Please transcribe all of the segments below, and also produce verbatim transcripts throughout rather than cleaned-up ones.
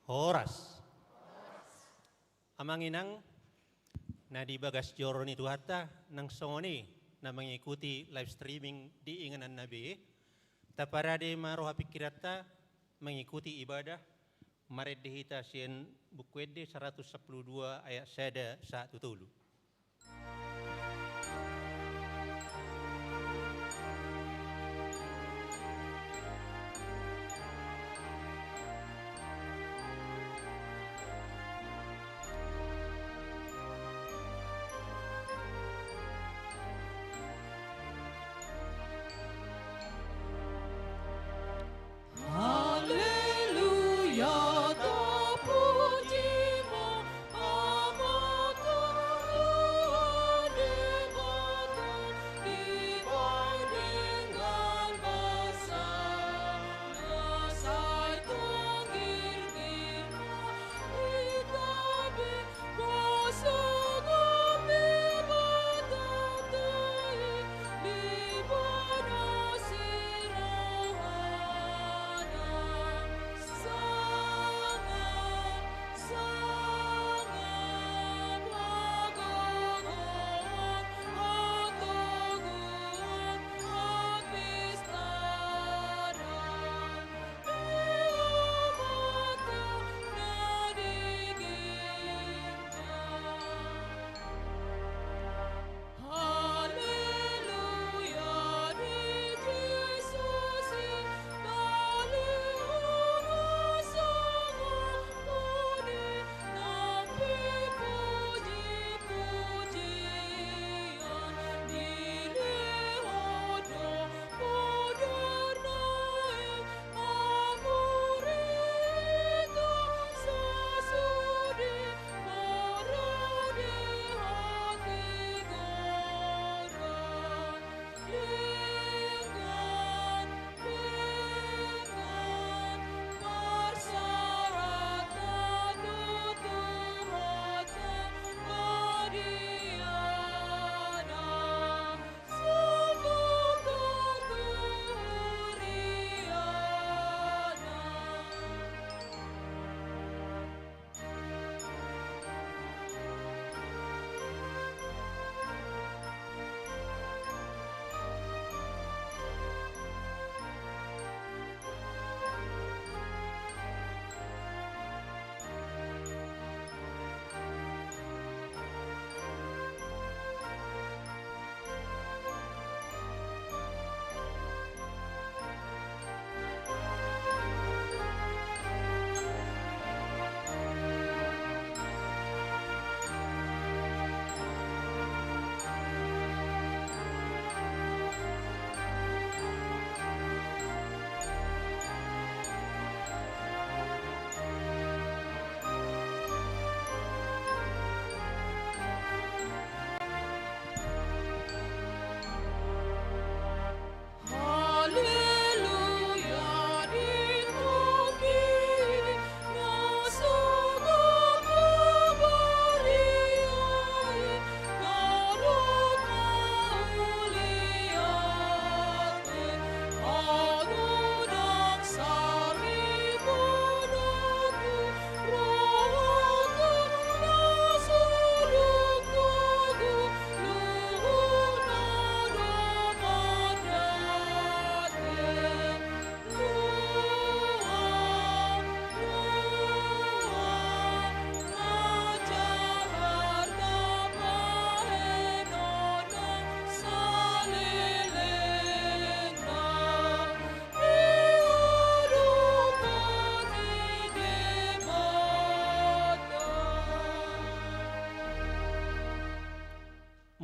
Horas. Amang inang na di bagas joro ni Tuhanta, nang songon i na mangikuti live streaming di ingananna be, taparade ma roha pingkiranta mangikuti ibadah. Marende hita sian Buku Ende saratus sampulu dua ayat sada sahat tu tolu. Haleluya, tapuji ma Ama Tuhan Debata, di bawah denggan basa, na sai tanggirgir ma hita be.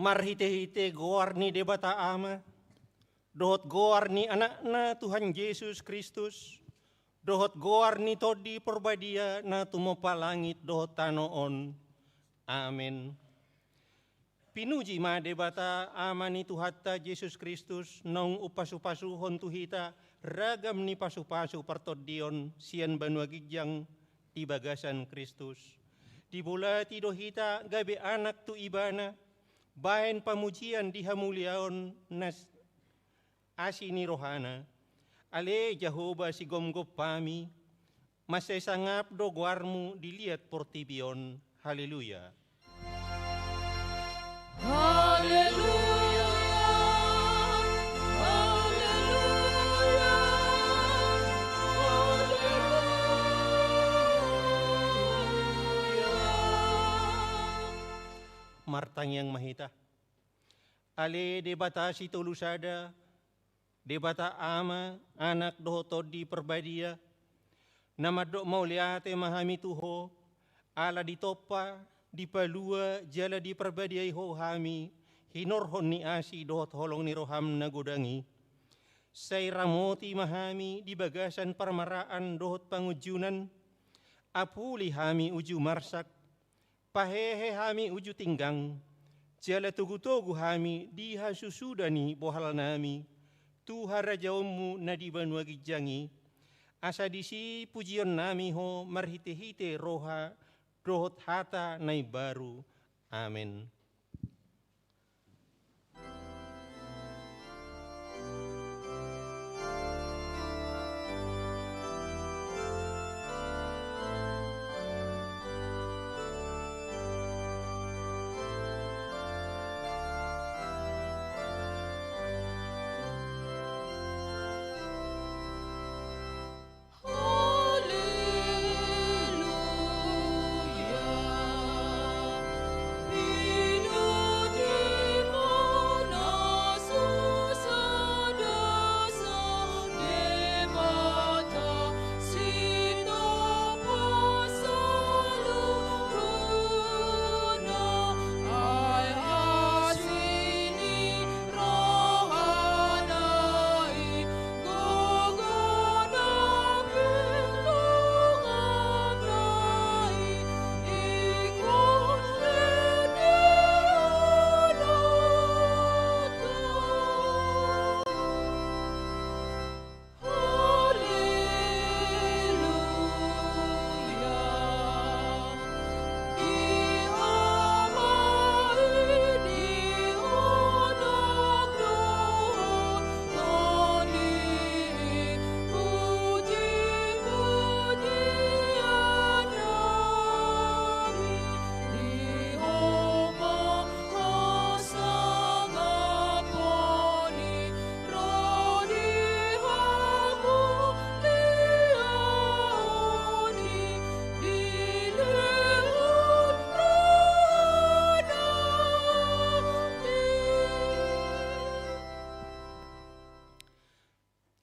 Marhitehite goar ni Debata Ama, dohot goar ni Anakna Tuhan Jesus Kristus, dohot goar ni Tondi Parbadia na tumompa langit dohot tano on. Amen. Pinuji ma Debata, Ama ni Tuhanta Jesus Kristus, naung umpasupasuhon tu hita ragam ni pasupasu partondion sian banua ginjang di bagasan Kristus. Dibolati do hita gabe anak tu Ibana, bahen pamujian di hamuliaon na s-, asi ni rohana. Ale Jahowa sigomgom hami, Mansai sangap do goarmu di liat portibi on. Haleluya. Haleluya, haleluya, haleluya. Martangiang ma hita. Ale Debata Sitolu Sada, Debata Ama, Anak dohot Tondi Parbadia, na mandok mauliate ma hami tu Ho, ala ditompa, dipalua, jala diparbadiai Ho hami, hinorhon ni asi dohot holong ni roham na godang i. Sai ramoti ma hami di bagasan parmaraan dohot pangunjunan, apuli hami uju marsak, pahehe hami uju tinggang, jala togutogu hami di hasusuda ni bohalnami, tu harajaonmu na di banua ginjang i, asa disi pujionnami Ho marhitehite roha dohot hata na imbaru. Amen.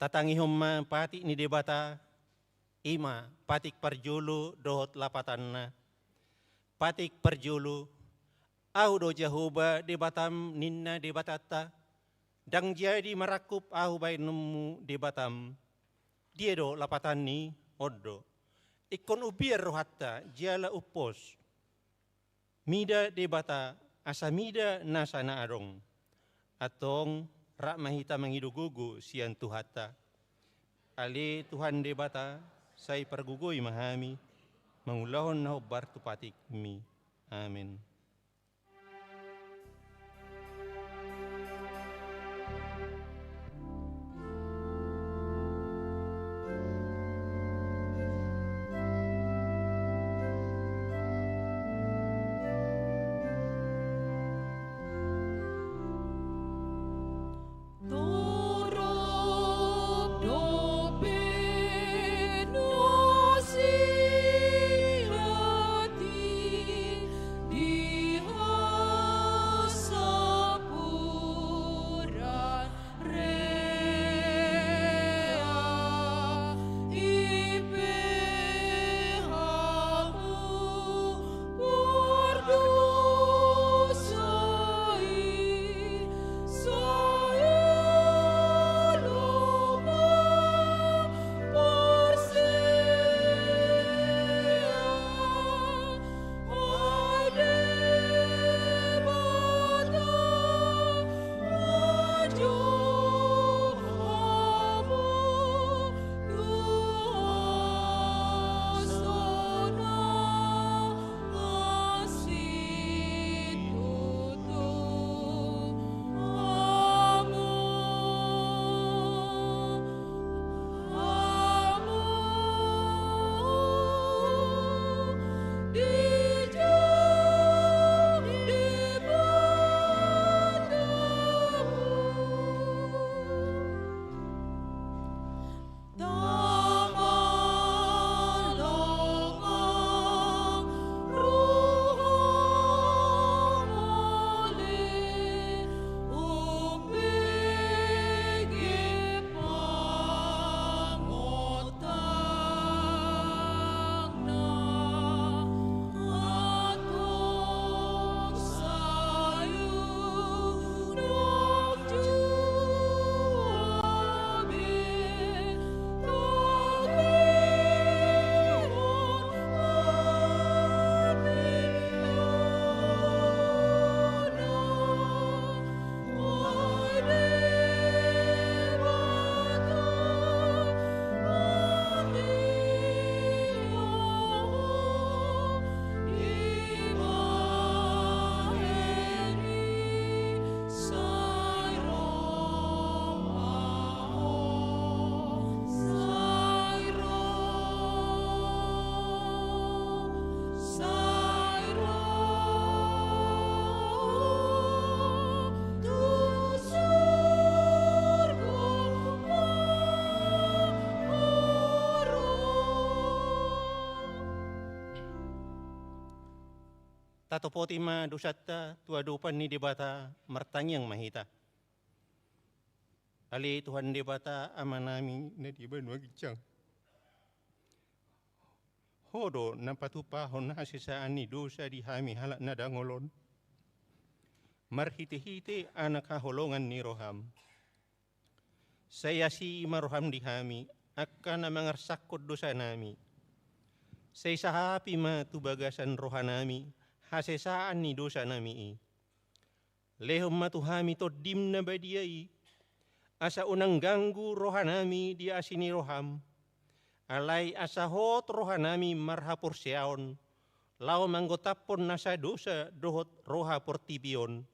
Tatangihon ma patik ni Debata, i ma patik parjolo dohot lapatanna. Patik parjolo, Ahu do Jahowa Debatam, ninna Debatanta, ndang jadi marangkup Ahu baenonmu Debatam. Dia do lapatanni? On do: Ingkon umbiar rohanta jala umpos. Mida Debata, asa mida nasa na adong. Antong, rap ma hita mangido gogo sian Tuhanta. Ale Tuhan Debata, sai pargogoi ma hami mangulahon na hombar tu patikmi. Amen. Topoti ma dosanta tu adopan ni Debata, martangiang ma hita. Ale Tuhan Debata Amanami na di banua ginjang. Ho do na patupahon hasesaan ni dosa di hami halak na dangol on. Marhite-hite Anak haholongan ni roham. Sai asi ma roham di hami, angka na mangarsakkon dosanami. Sai sahapi ma tu bagasan rohanami hasesaan ni dosanami i. Lehon ma tu hami Tondim na badia i, asa unang ganggu rohanami di asi ni roham. Alai asa hot rohanami marhaporseaon, laho manggotaphon nasa dosa dohot roha portibi on.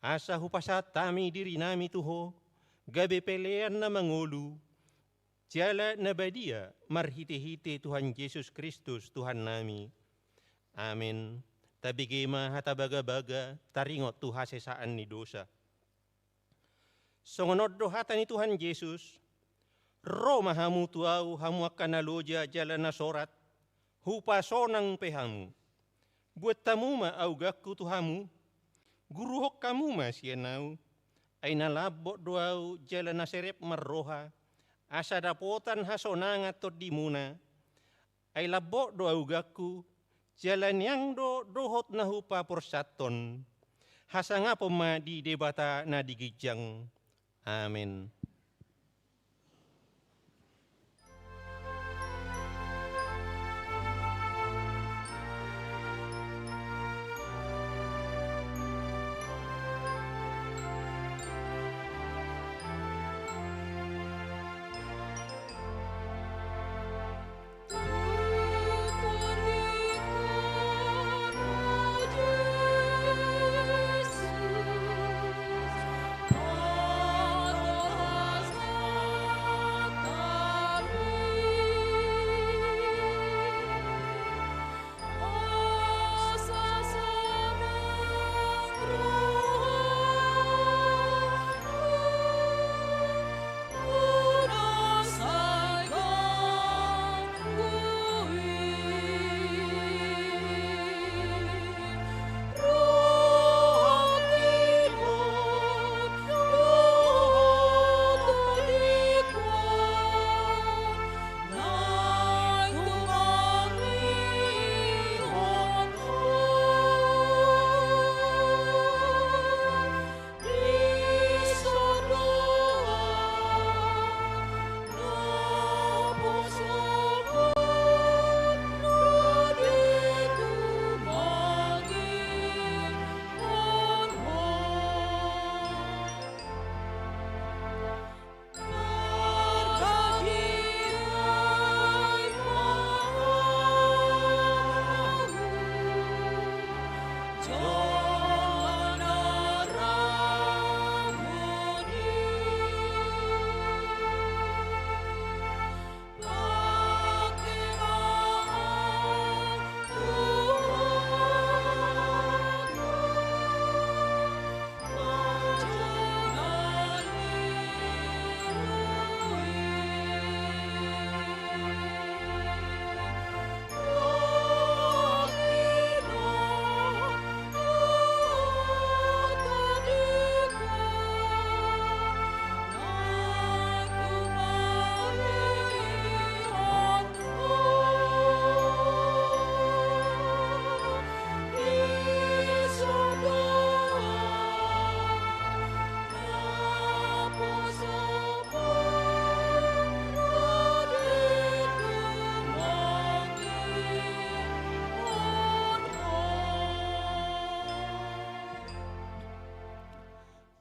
Asa hupasahat hami dirinami tu Ho, gabe pelean na mangolu, jala na badia, marhite-hite Tuhan Jesus Kristus Tuhannami. Amen. Tabege ma hata bagabaga taringot tu hasesaan ni dosa. Songon on do hata ni Tuhan Jesus: Ro ma hamu tu Ahu, hamu angka na loja jala na sorat, hupasonang pe hamu. Buat hamu ma auganku tu hamu, guruhon hamu ma sian Ahu, ai na lambok do Ahu jala na serep marroha, asa dapotan hasonangan tondimuna. Ai lambok do auganku, jala niang do dohot na hupaporsathon. Hasangapon ma di Debata na di ginjang. Amen.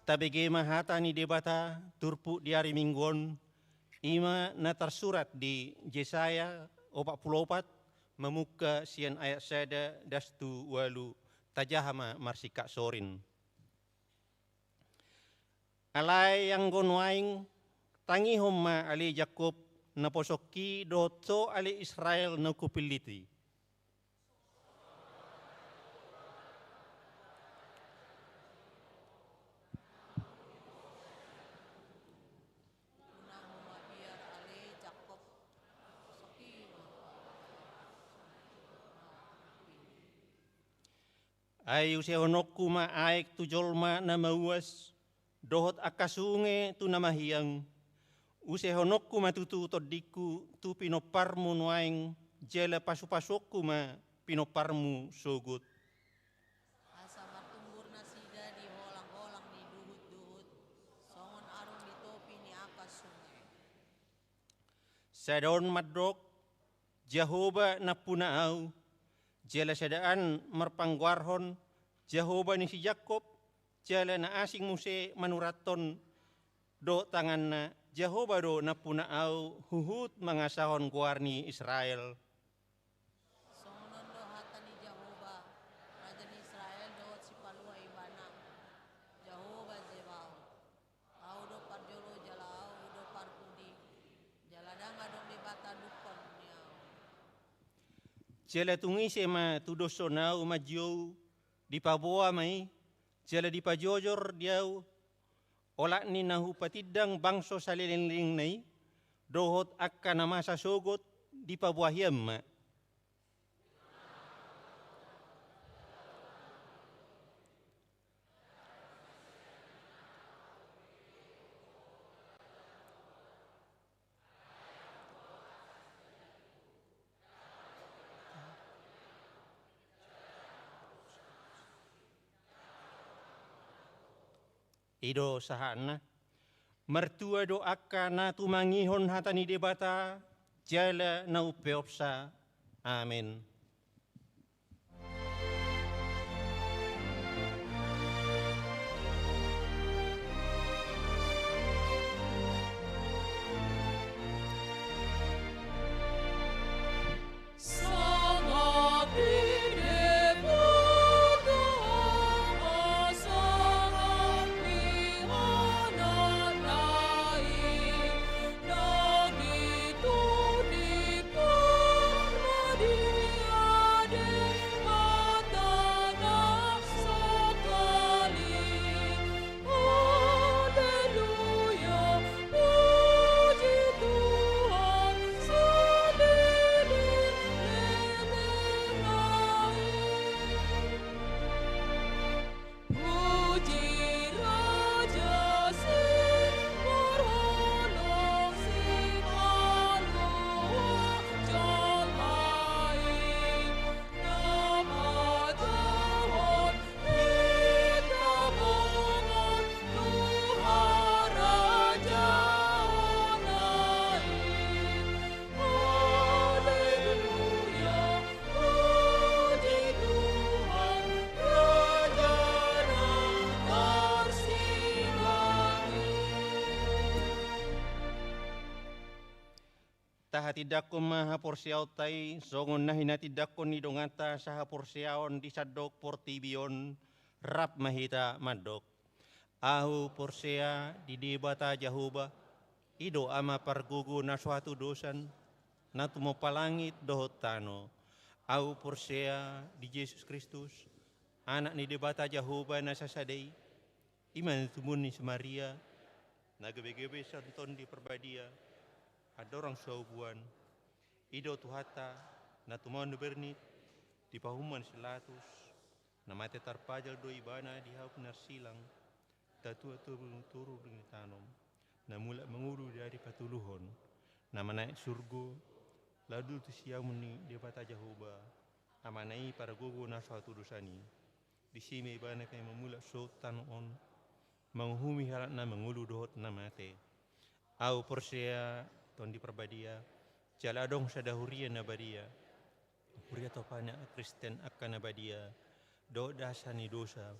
Tabege ma hata ni Debata turpuk di ari Minggu on, i ma na tarsurat di Jesaya opat pulu opat, mamungka sian ayat sada das tu ualu. Tajaha ma marsingkat sorin. Alai anggo nuaeng, tangihon ma ale Jakkob, naposongki dohot ho ale Israel na hupillit i. Ai usehononku ma aek tu jolma na mauas, dohot angka sunge tu na mahiang. Usehononku ma tutu tondingku tu pinomparmu nuaeng, jala pasupasuonku ma pinomparmu sogot. Asa martumbur nasida di holang-holang ni duhut-duhut, songon arum di topi ni angka sunge. Sada on mandok, Jahowa nampuna ahu, jala sada an marpanggoarhon, Jahowa ni si Jakkob, jala na asing muse manurathon dohot tanganna, Jahowa do nampuna ahu huhut mangasahon goar ni Israel. Songon on do hata ni Jahowa, Raja ni Israel dohot Sipalua Ibana, Jahowa Zebaot. Ahu do parjolo jala Ahu do parpudi, jala ndang adong Debata dungkon ni Ahu. Jala tung ise ma tudoshon ahu manjou, dipaboa ma i, jala dipajojor di ahu, olat ni na hupatindang bangso salelenglelengna i, dohot angka na masa sogot dipaboa hian ma. I do sahatna. Martua do angka na tumangihon hata ni Debata, jala na umpeopsa. Amen. Haleluya, puji Tuhan, saleleng leleng. Puji Raja si parholong si paluah jolma i. Tahatindangkon ma haporseaonta i songon na hinatindangkon ni donganta sahaporseaon di sandok portibi on. Rap ma hita mandok: Ahu porsea di Debata Jahowa, i do Ama pargogo na so hatudosan, na tumompa langit dohot tano. Ahu porsea di Jesus Kristus, Anak ni Debata Jahowa na sasada i, i ma na tinumbuhon ni si Maria, na gabe-gabe sian Tondi Parbadia, andorang so haubuan. I do Tuhanta, na tumaon di bernit, dipahuman si Latus, na mate tarpajal do Ibana di hau pinarsilang, tatua turu, turu di tanom, na mulak mangolu di ari patoluhon, na manaek surgo, laho tu siamun ni Debata Jahowa, Amana i pargogo na so hatudosan i. Disi ma Ibana pe mamulak sogot tano on, manguhumi halak na mangolu dohot na mate. Ahu porsea Tondi Parbadia, jala adong sada huria na badia, huria topa ni Kristen angka na badia, dohot dasa ni dosa,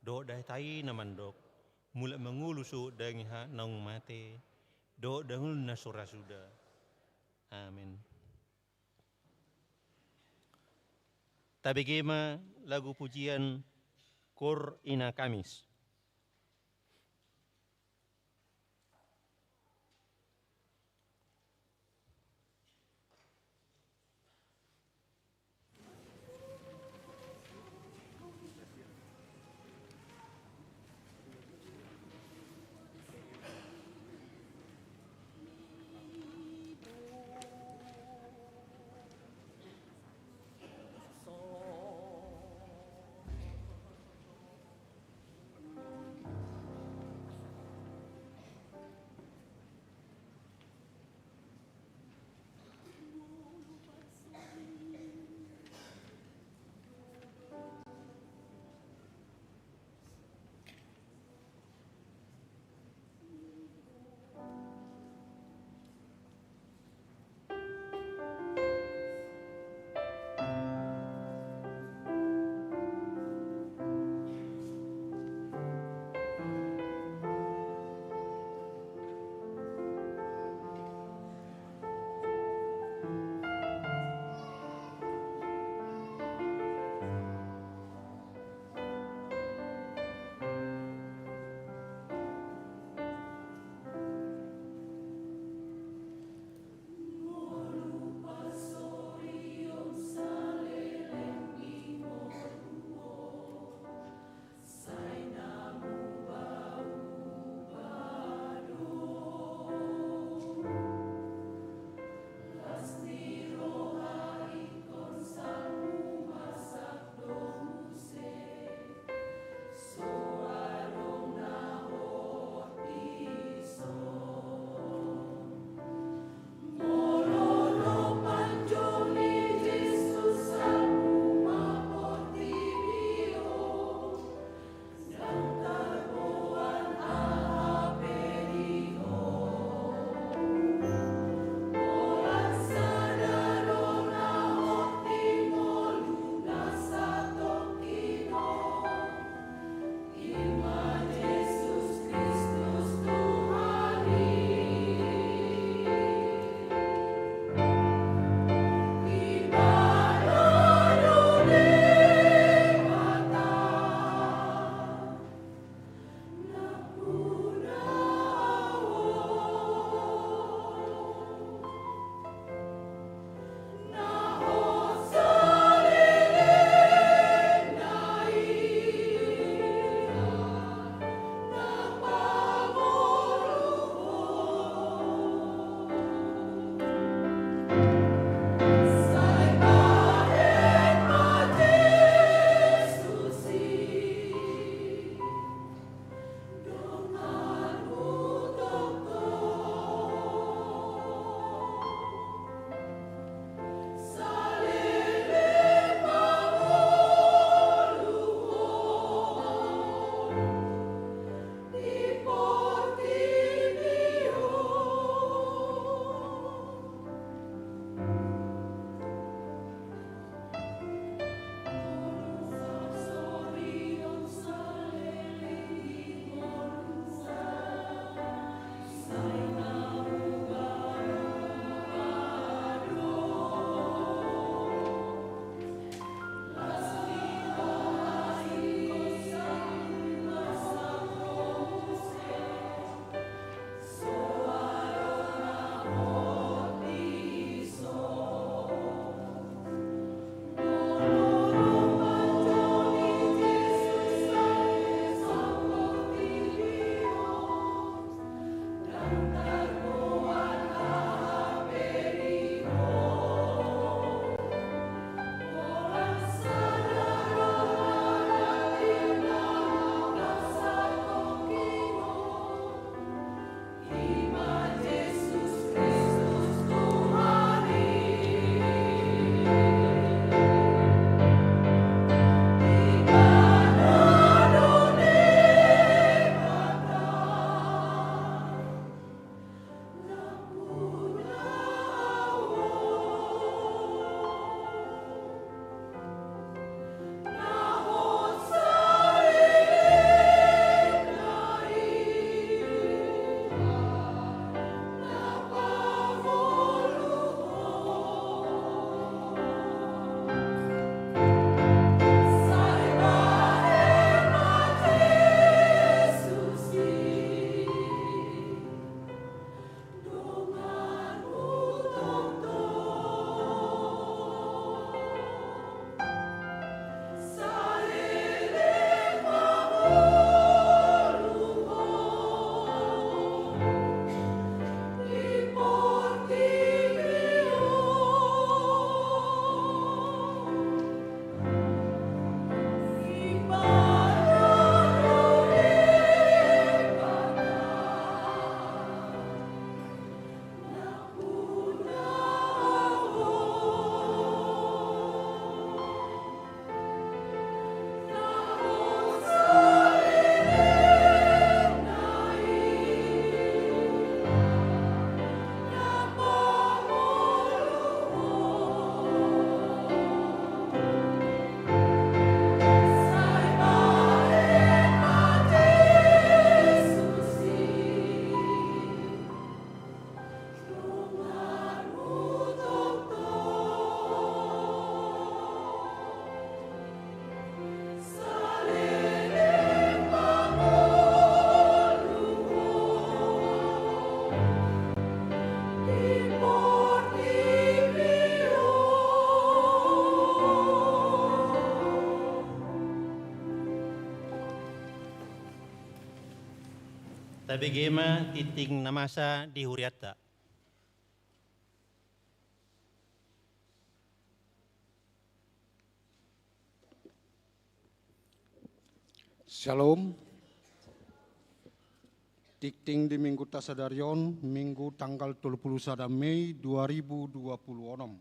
dohot dasa ni hata i na mandok, mulak mangolu sogot daging halak naung mate, dohot daging na so ra suda. Amen. Tabege ma lagu pujian Kor Ina Kamis. Tabege ma tingting na masa di hurianta. Syalom. Tingting di Minggunta sadari on, Minggu tanggal tolu pulu sada Mei dua ribu dua pulu onom.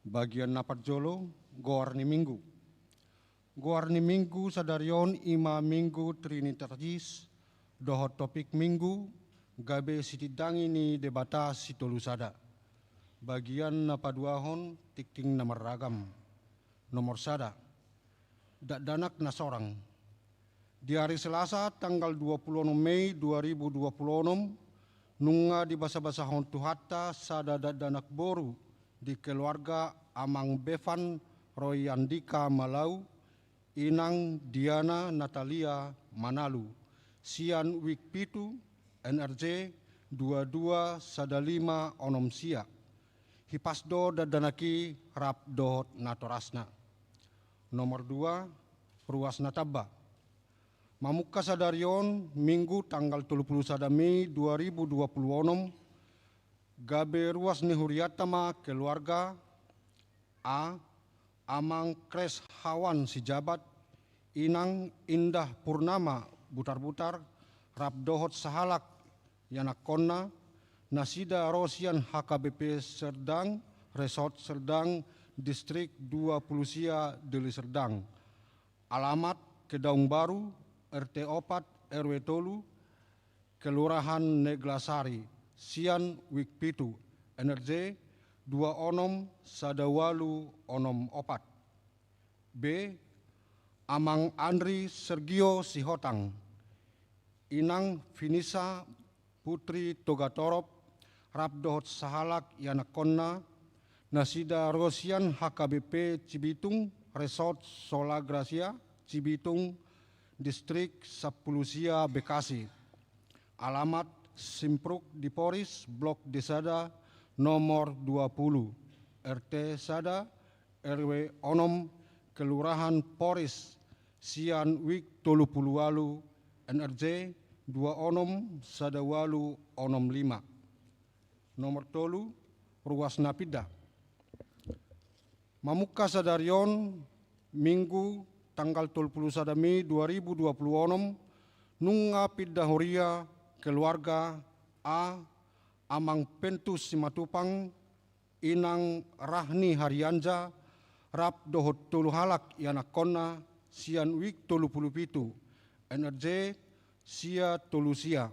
Bagian na parjolo, goar ni Minggu. Goar ni Minggu sadari on i ma Minggu Trinitatis, dohot topik Minggu, gabe sitindangi ni Debata Sitolusada. Bagian na paduahon, tingting na marragam. Nomor sada, dakdanak na sorang. Di ari Selasa tanggal dua pulu onom Mei dua ribu dua pulu onom, nunga dibasabasahon Tuhanta sada dakdanak boru di keluarga Amang Bevan Royandika Malau, Inang Diana Natalia Manalu, sian wijk pitu, N R J dua dua sada lima onom sia. Hipas do dakdanak i rap dohot natorasna. Nomor dua, ruas na tamba. Mamungka sadari on, Minggu tanggal tolu pulu sada Mei dua ribu dua pulu onom, gabe ruas ni hurianta ma keluarga: A, Amang Kres Hawan Sijabat, Inang Indah Purnama Butarbutar, rap dohot sahalak ianakkonna, nasida ro sian H K B P Serdang, Resort Serdang, Distrik dua pulu sia, Deli Serdang. Alamat: Kedaung Baru, R T opat, R W tolu, Kelurahan Neglasari, sian wijk pitu, N R J dua onom sada ualu onom opat. B, Amang Andri Sergio Sihotang, Inang Finisa Putri Togatorop, rap dohot sahalak ianakkonna, nasida ro sian H K B P Cibitung, Resort Sola Gracia, Cibitung, Distrik sampulu sia, Bekasi. Alamat: Simpruk di Poris, Blok D sada, nomor dua pulu, R T sada, R W onom, Kelurahan Poris, sian wijk tolu pulu ualu, N R J dua onom sada ualu onom lima. Nomor tolu, ruas na pinda. Mamungka sadari on, Minggu tanggal tolu pulu sada Mei dua ribu dua pulu onom, nunga pinda huria keluarga: A, Amang Pentus Simatupang, Inang Rahni Harianja, rap dohot tolu halak ianakkonna, sian wijk tolu pulu pitu, N R J sia tolu sia.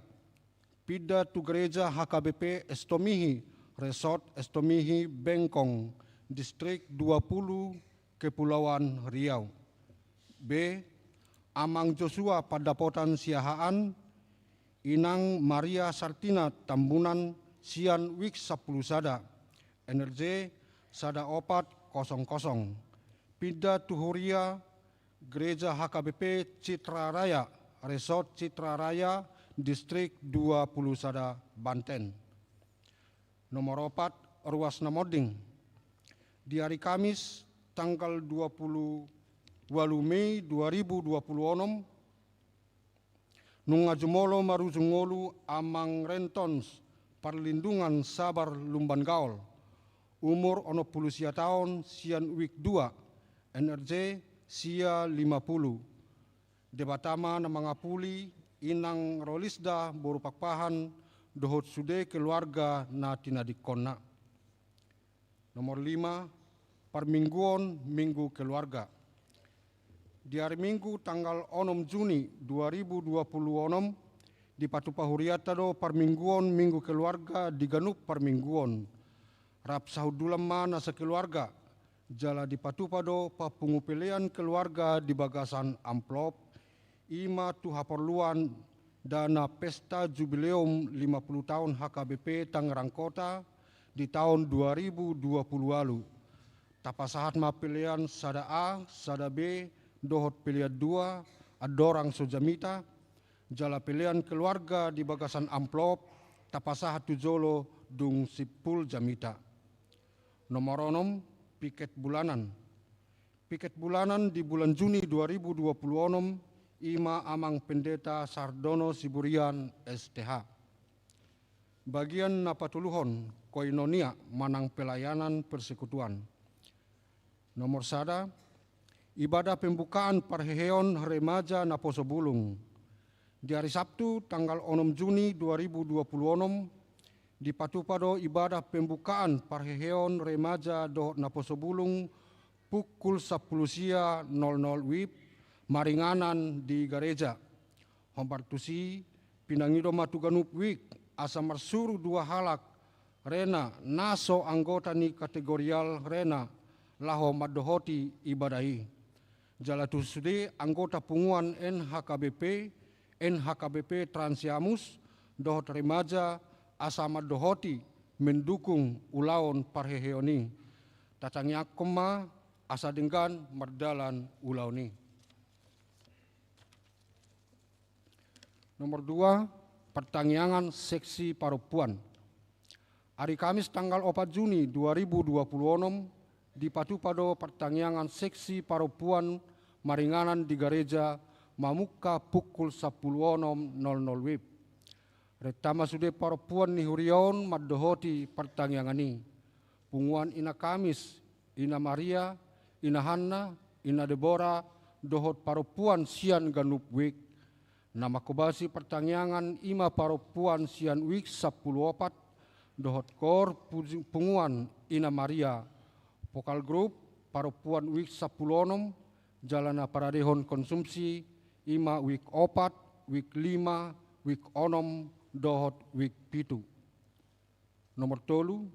Pinda tu Gereja H K B P Estomihi, Resort Estomihi, Bengkong, Distrik dua pulu, Kepulauan Riau. B, Amang Josua Pandapotan Siahaan, Inang Maria Sartina Tambunan, sian wijk sampulu sada, N R J sada opat kosong kosong. Pinda tu huria Gereja H K B P Citra Raya, Resort Citra Raya, Distrik dua pulu sada, Banten. Nomor opat, ruas na monding. Di ari Kamis, tanggal dua pulu ualu Mei dua ribu dua pulu onom, nunga jumolo marujung ngolu Amang Rentons Parlindungan Sabar Lumban Gaol, umur onom pulu sia taon, sian wijk dua, N R J sia lima pulu. Debata ma na mangapuli, Inang Rolisda boru Pakpahan, dohot sude keluarga na tinadingkonna. Nomor lima, parmingguon Minggu Keluarga. Di ari Minggu tanggal onom Juni dua ribu dua pulu onom, dipatupa hurianta do parmingguon Minggu Keluarga di ganup parmingguon. Rap sahundulan ma na sakeluarga, jala dipatupa do papungu pelean keluarga di bagasan amplop, i ma tu haporluan dana pesta jubileum lima pulu taon H K B P Tangerang Kota di taon dua ribu dua pulu ualu. Tapasahat ma pelean sada A, sada B, dohot pelean dua, andorang so jamita, jala pelean keluarga di bagasan amplop, tapasahat tu jolo dung simpul jamita. Nomor onom, piket bulanan. Piket bulanan di bulan Juni dua ribu dua pulu onom, ima Amang Pendeta Sardono Siburian, S T H. Bagian na patoluhon, koinonia manang pelayanan persekutuan. Nomor sada, ibadah pembukaan parheheon remaja naposo bulung. Di ari Sabtu tanggal onom Juni dua ribu dua puluh onom, dipatupa do ibadah pembukaan parheheon remaja dohot naposo bulung pukul sampulu sia nol nol wib maringanan di gareja. Hombar tusi, pinangido ma tu ganup wik asa marsuru dua halak rena na so anggota ni kategorial rena laho mandohoti ibadah i. Jala tu sude anggota punguan N H K B P, N H K B P Transiamus dohot remaja asa mandohoti mendukung ulaon parheheon i. Tatangiangkon ma asa denggan mardalan ulaon i. Nomor dua, partangiangan seksi parompuan. Ari Kamis tanggal opat Juni dua ribu dua puluh onom, dipatupa do partangiangan seksi parompuan maringanan di gareja mamungka pukul sampulu onom nol nol wib. Renta ma sude parompuan ni huria on mandohoti partangiangan i. Punguan Ina Kamis, Ina Maria, Ina Hanna, Ina Debora, dohot parompuan sian ganup wik. Na manghobasi partangiangan ima parompuan sian wik sampulu opat, dohot kor puji-, punguan Ina Maria, vokal grup, parompuan wik sampulu onom, jala na paradehon konsumsi ima wik opat, wik lima, wik onom, dohot wik pitu. Nomor tolu,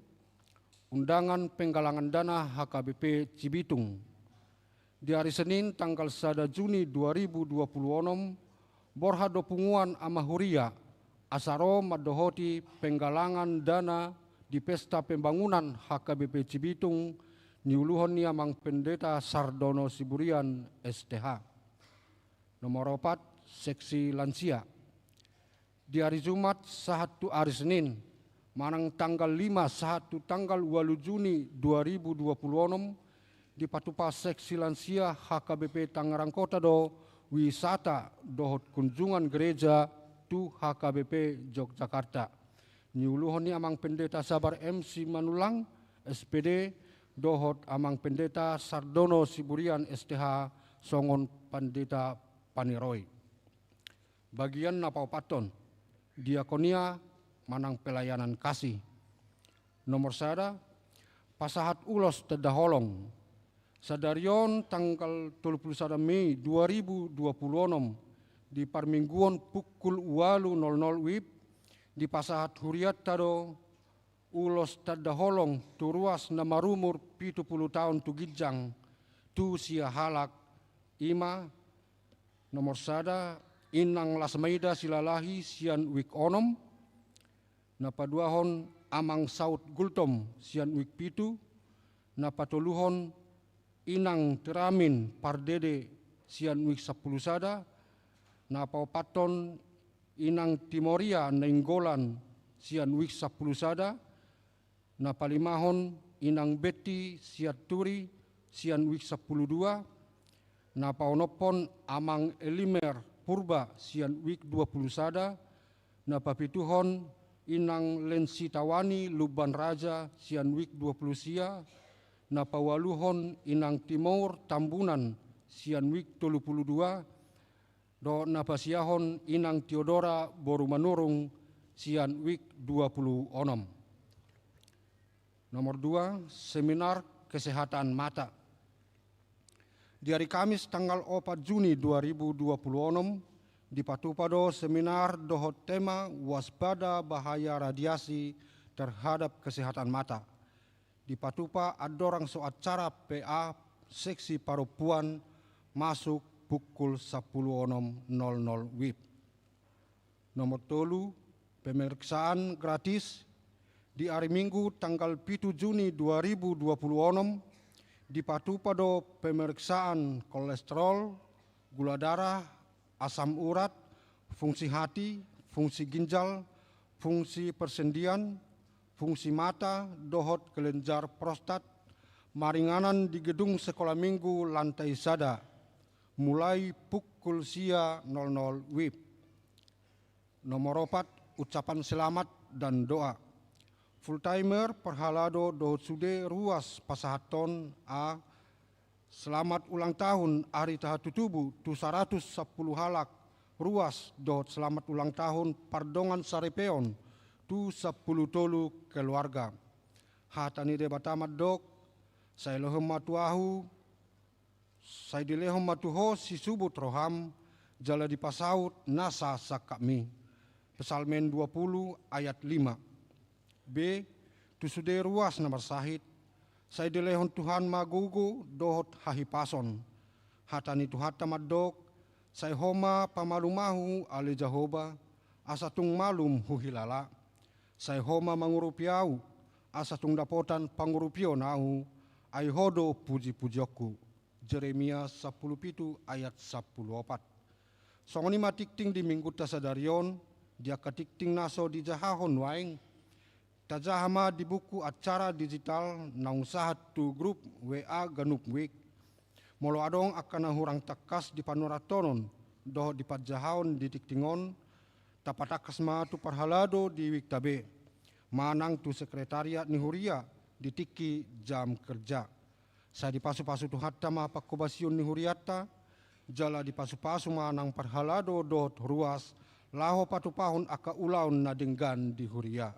undangan penggalangan dana H K B P Cibitung. Di ari Senin tanggal sada Juni dua ribu dua puluh onom, borhat do punguan ama huria asa ro mandohoti penggalangan dana di pesta pembangunan H K B P Cibitung, niuluhon ni Amang Pendeta Sardono Siburian, S T H. Nomor opat, seksi lansia. Di ari Jumat sahat tu ari Senin, manang tanggal lima sahat tu tanggal ualu Juni dua ribu dua puluh onom, dipatupa seksi lansia H K B P Tangerang Kota do wisata dohot kunjungan gereja tu H K B P Yogyakarta. Niuluhon ni Amang Pendeta Sabar M Simanullang, S P D, dohot Amang Pendeta Sardono Siburian, S T H, songon pandita paniroi. Bagian na paopathon, diakonia manang pelayanan kasih. Nomor sada, pasahat ulos tanda holong. Sadari on tanggal tolu puluh sada Mei dua ribu dua puluh onom, di parmingguon pukul ualu nol nol wib, dipasahat hurianta do ulos tanda holong tu ruas na marumur pitu puluh taon tu ginjang, tu sia halak, ima, nomor sada, Inang Lasmaida Silalahi sian wik onom, na paduahon Amang Saud Gultom sian wik pitu, na patoluhon Inang Tiramin Pardede sian wik sampulu sada, na paopathon Inang Timoria Nainggolan sian wik sampulu sada, na palimahon Inang Betti Sianturi sian wik sampulu dua, na paonomhon Amang Elimer Purba sian wik dua puluh sada, na papituhon Inang Lensi Tawani Lumban Raja sian wik dua puluh sia, na paualuhon Inang Timur Tambunan sian wik tolu puluh dua, dohot na pasiahon Inang Tiodora boru Manurung sian wik dua puluh onom. Nomor dua, seminar kesehatan mata. Di ari Kamis tanggal opat Juni dua ribu dua puluh onom, dipatupa do seminar dohot tema waspada bahaya radiasi terhadap kesehatan mata. Dipatupa andorang so acara P A seksi parompuan masuk pukul sampulu onom nol nol wib. Nomor tolu, pemeriksaan gratis. Di ari Minggu tanggal pitu Juni dua ribu dua puluh onom, dipatupa do pemeriksaan kolesterol, gula darah, asam urat, fungsi hati, fungsi ginjal, fungsi persendian, fungsi mata, dohot kelenjar prostat, maringanan di gedung Sekolah Minggu lantai sada. mulai pukul sia nol nol W I B. Nomor opat, ucapan selamat dan doa. Full timer, parhalado dohot sude ruas pasahathon: A, selamat ulang tahun ari tahatutubu tu saratus sampulu halak ruas dohot selamat ulang tahun pardongan saripeon tu sampulu tolu keluarga. Hata ni Debata mandok: Sai lehon ma tu ahu, sai dilehon ma tu ho sisubut roham, jala dipasaut nasa sangkapmi. Psalmen dua puluh ayat lima. B, tu sude ruas na marsahit: Sai dilehon Tuhan ma gogo dohot hahipason. Hata ni Tuhanta mandok: Sai Ho ma pamalum ahu, ale Jahowa, asa tung malum huhilala. Sai Ho ma mangurupi ahu, asa tung dapotan pangurupion ahu, ai Ho do pujipujionku. Jeremia sampulu pitu ayat sampulu opat. Songon i ma tingting di Minggunta sadari on. Di angka tingting na so dijahahon nuaeng, tajaha ma di buku acara digital naung sahat tu grup W A Ganup Week. Molo adong angka na hurang tangkas di panurathonon dohot di panjahaon di tingting on, tapatangkas ma tu parhalado di weekta be manang tu sekretariat ni huria di tingki jam kerja. Sai dipasupasu Tuhanta ma panghobasion ni hurianta, jala dipasupasu ma nang parhalado dohot ruas laho patupahon angka ulaon na denggan di huria,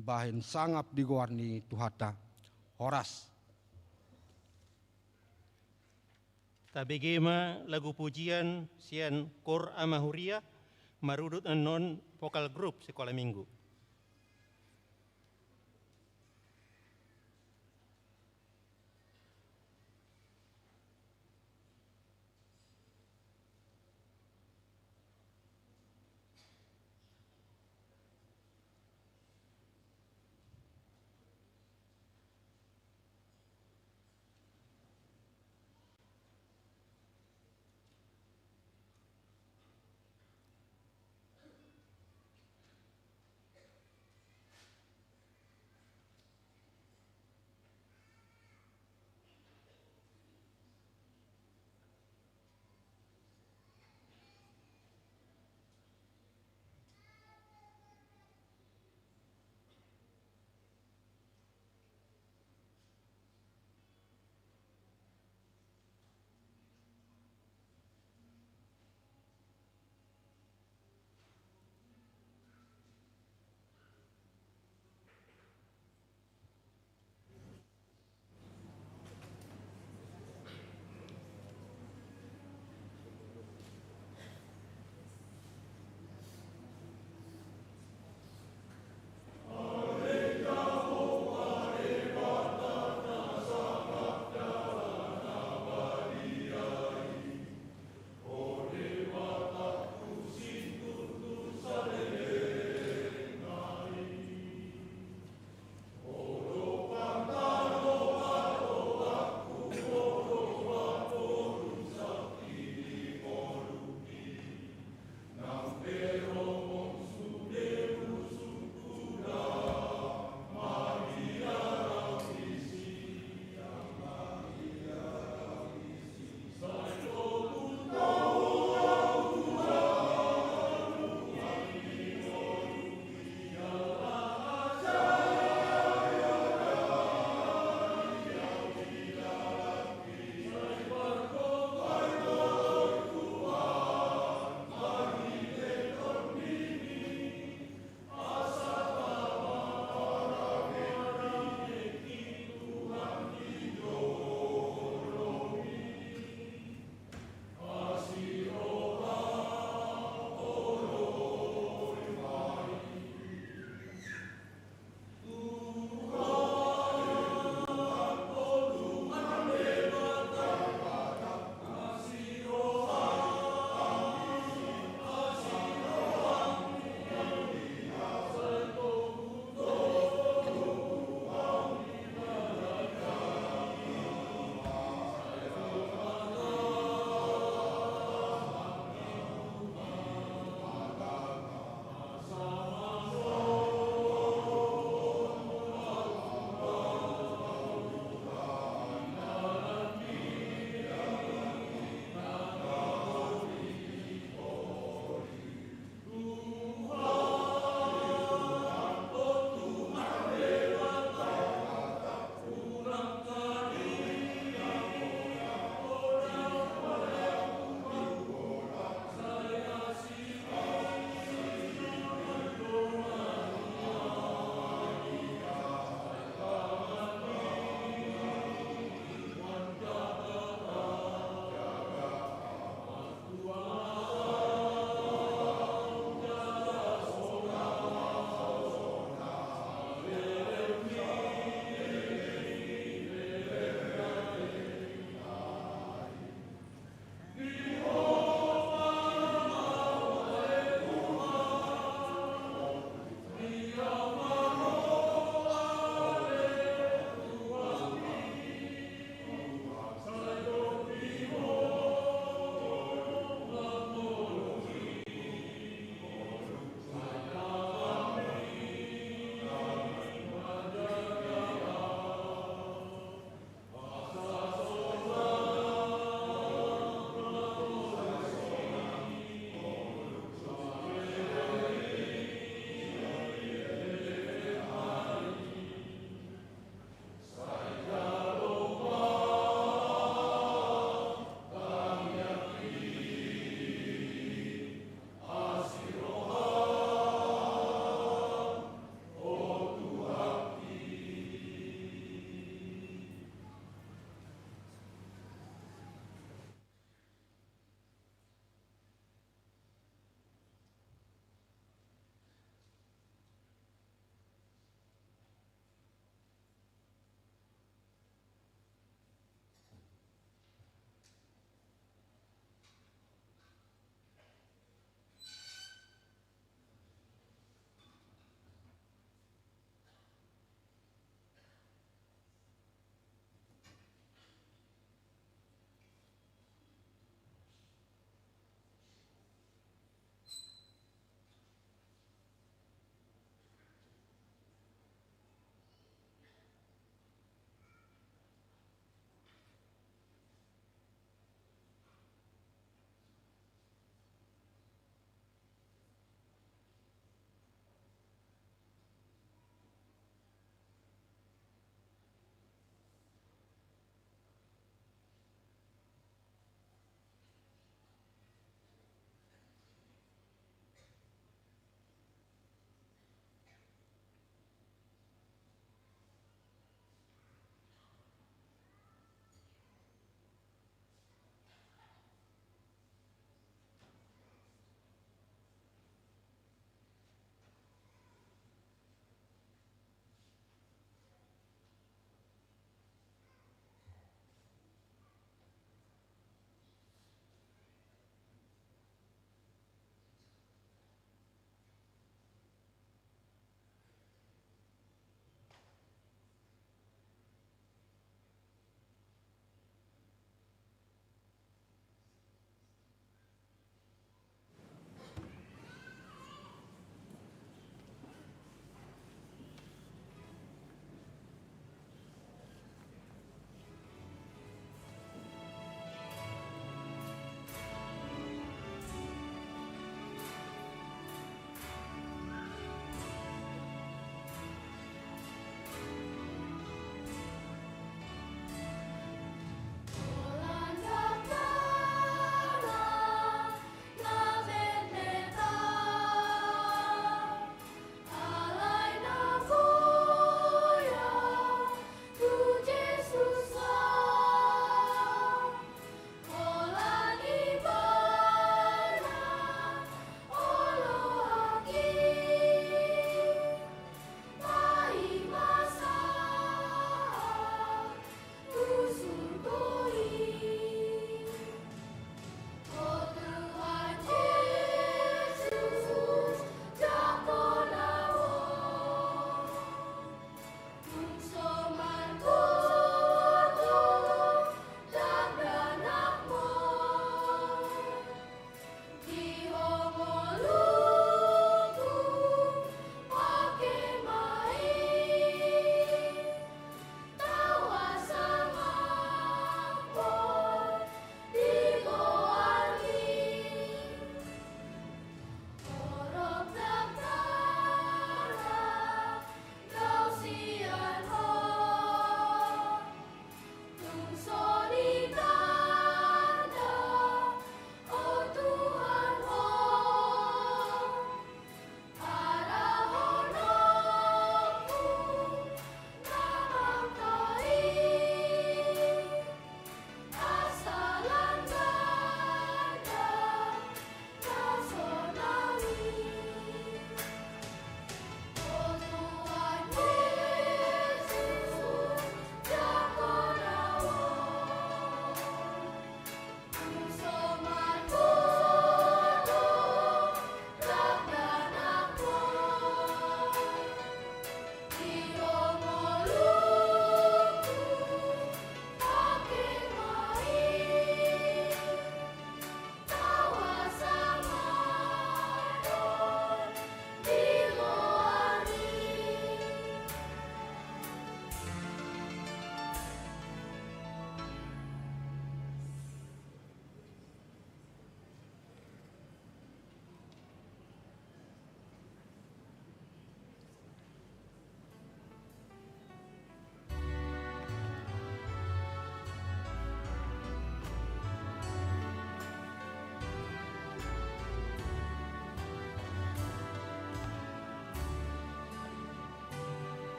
bahen sangap di goar ni Tuhanta. Horas. Tabege ma lagu pujian sian Kor Ama Huria, marudut annon vokal grup Sekolah Minggu.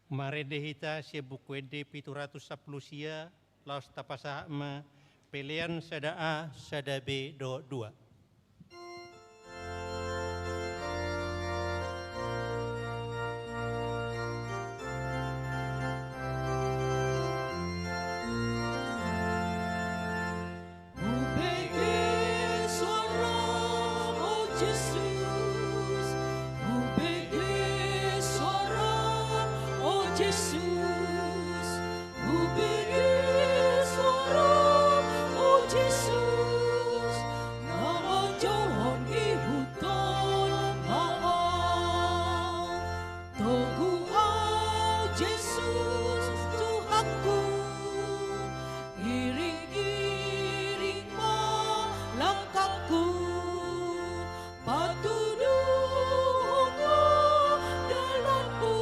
Marende hita sian Buku Ende pitu ratus sampulu sia, laos tapasahat ma pelean sada A, sada B dohot dua. Hubege suaram, o Jesus, hubege suaram, o Jesus, hubege suaram, o Jesus, na manjouhon ihut on ma ahu. Togu ahu Jesus Tuhanku, iring-iring ma langkangku, patuduhon ma dalanku,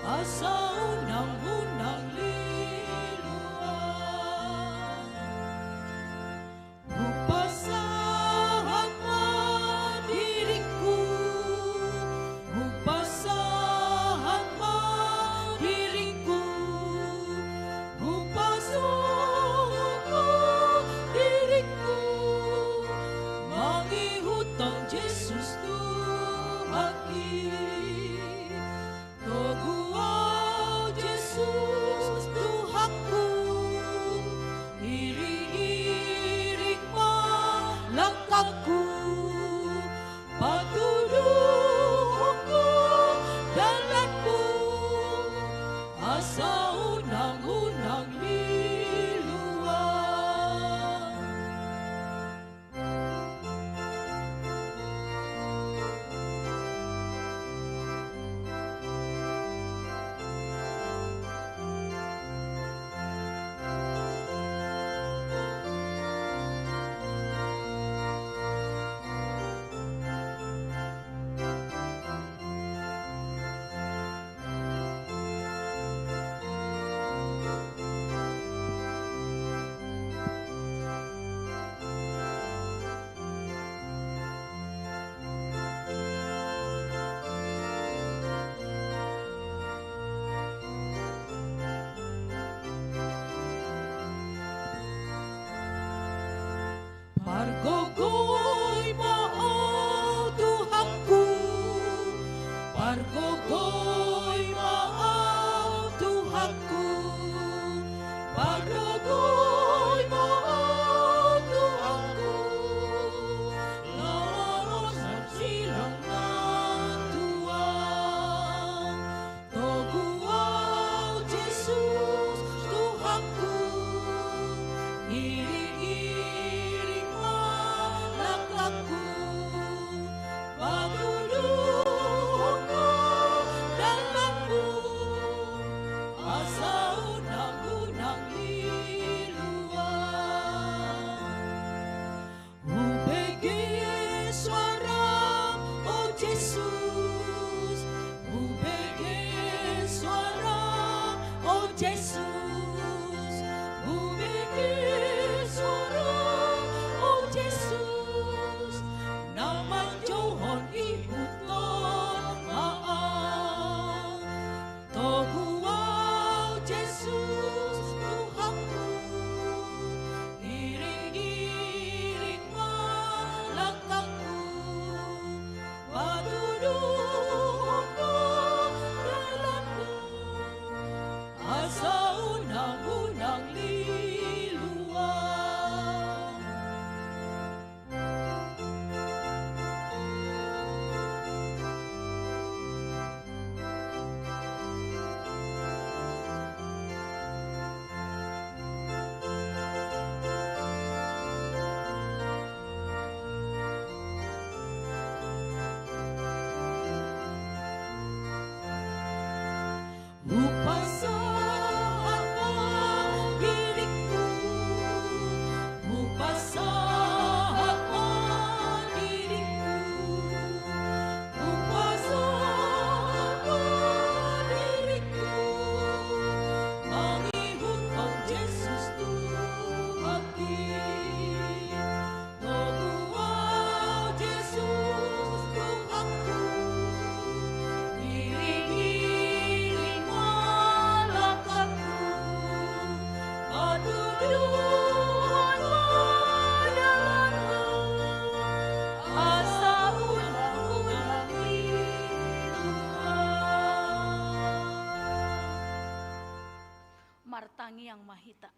asa unang-unang lilu ahu. Hupasahat ma diringku, hupasahat ma diringku, hupasahat ma diringku, mangihuthon Jesus Tuhanki. Togu ahu Jesus Tuhanku, iring-iring ma langkangku, patuduhon ma dalanku, asa unang-unang lilu ahu. Pargogoi ma ahu Tuhanku, pargogoi ma ahu Tuhanku, pargogoi ma ahu Tuhanku, laho ro silang na tua. Togu ahu Jesus Tuhanku, iring-iring ma langkangku, patuduhon ma dalanku, asa unang-unang lilu ahu. Hubege suaram, o Jesus, hubege suaram, o Jesus, hubege suaram, o Jesus, na manjouhon ihut on ma ahu. Togu ahu Martangiang ma hita.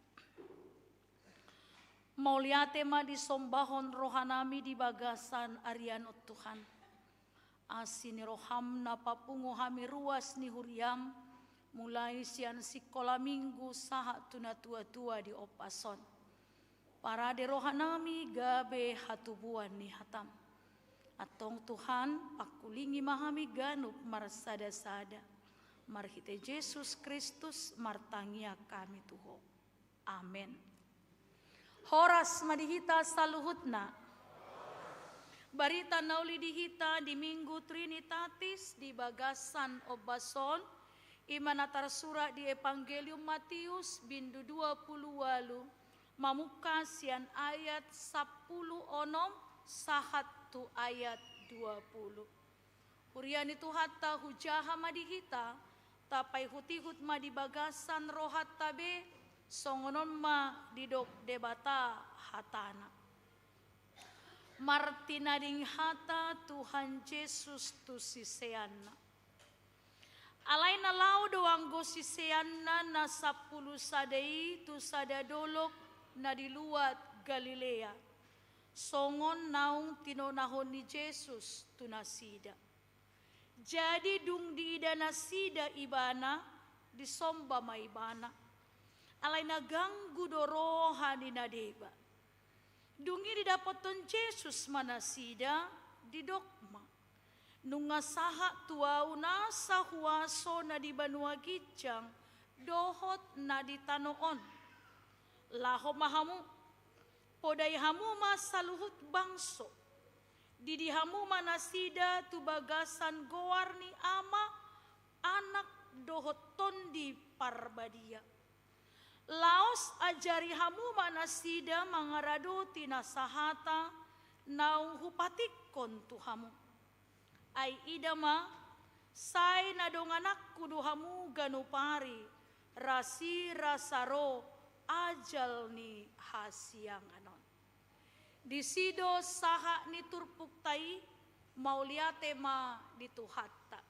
Mauliate ma disombahon rohanami di bagasan arian on, Tuhan. Asi ni roham na papungu hami ruas ni huriam, mulai sian sikola minggu sahat tu na tua-tua di ombas on. Parade rohanami gabe hatubuan ni hatam. Antong Tuhan, pangkulingi ma hami ganup marsada-sada. Marhite Jesus Kristus martangiang hami tu Ho. Amen. Horas ma di hita saluhutna. Barita na uli di hita di Minggu Trinitatis di bagasan ombas on, i ma na tarsurat di Evangelium Matius bindu dua pulu ualu, mamungka sian ayat sampulu onom sahat tu ayat dua pulu. Huria ni Tuhanta, hujaha ma di hita, tapaihut-ihut ma di bagasan rohanta be, songon on ma didok Debata hatana. Martinading hata Tuhan Jesus tu siseanna. Alai na laho do anggo siseanna na sampulu sada i tu sada dolok na di luat Galilea, songon naung tinonahon ni Jesus tu nasida. Jadi dung diida nasida Ibana, disomba ma Ibana. Alai na ganggu do roha ni na deba. Dung i didapothon Jesus ma nasida, didok ma: Nunga sahat tu Ahu nasa huaso na di banua ginjang dohot na di tano on. Laho ma hamu, podai hamu ma saluhut bangso. Didi hamu ma nasida tu bagasan goar ni Ama, Anak dohot Tondi Parbadia. Laos ajari hamu ma nasida mangaradoti nasa hata naung hupatikkon tu hamu. Ai ida ma, sai na dongananku do hamu ganup ari, rasirasa ro ajal ni hasiangan on. Disi do sahat ni turpukta i. Mauliate ma di Tuhanta.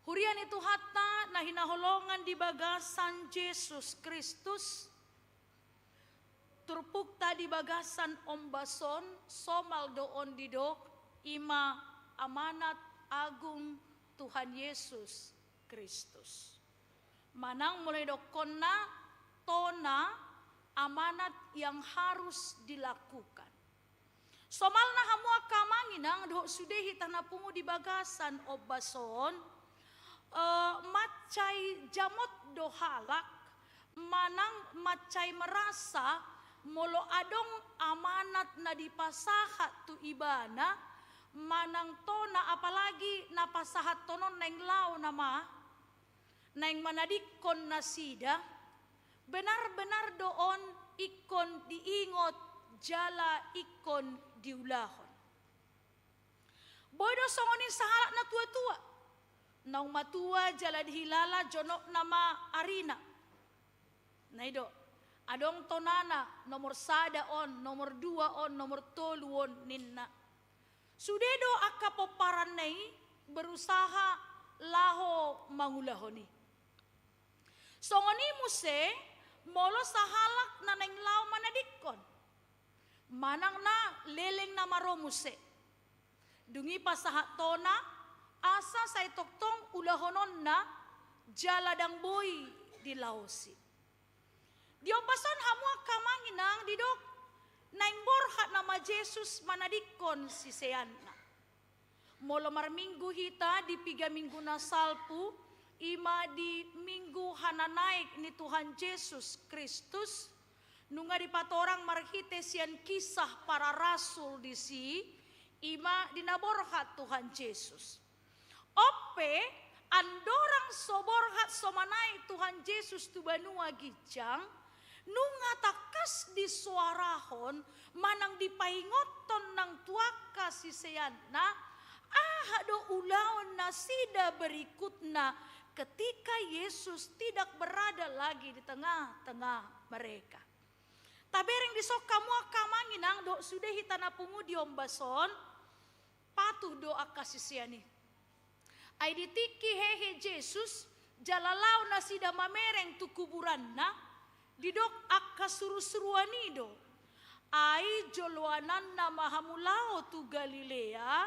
Huria ni Tuhanta na hinaholongan di bagasan Jesus Kristus, turpukta di bagasan ombas on, somal do on didok, i ma amanat agung Tuhan Jesus Kristus. Manang molo didokkonna tona, amanat yang harus dilakukan. Somalna hamu angka amang inang dohot sude hita na pungu di bagasan ombas on, eh, mansai jamot do halak, manang mansai merasa molo adong amanat na dipasahat tu ibana, manang tona, apalagi na pasahathon on naeng laho nama, naeng manadingkon nasida, benar-benar do on ingkon diingot jala ingkon diulahon. Boi do songon i sahalak na tua-tua. Naung matua jala dihilala jonokna ma arina. Na i do, adong tonana, nomor sada on, nomor dua on, nomor tolu on, ninna. Sude do angka pomparanna i berusaha laho mangulahon i. Songon i muse molo sahalak na naeng laho manadingkon, manang na leleng nama ro muse. Dung i pasahat tona, asa sai tongtong ulahononna jala ndang boi dilaosi. Di ombas on hamu angka amang inang didok, naeng borhat nama Jesus manadingkon siseanna. Molo marminggu hita di piga minggu na salpu, i ma di minggu hananaek ni Tuhan Jesus Kristus, nunga dipatorang marhite sian Kisah Para Rasul disi, i ma di na borhat Tuhan Jesus. On pe, andorang so borhat so manaek Tuhan Jesus tu banua ginjang, nunga tangkas disoarahon manang dipaingothon nang tu angka siseanna, aha do ulaon nasida berikutna ketika Yesus tidak berada lagi di tengah-tengah mereka. Tabereng dison hamu angka amang inang dohot sude hita na pungu di ombas on, patuh do angka sisean i. Ai di tingki hehe Jesus, Jala laho nasida mamereng tu kuburanna, didok angka surusuruan i do: Ai joloananna ma hamu laho tu Galilea,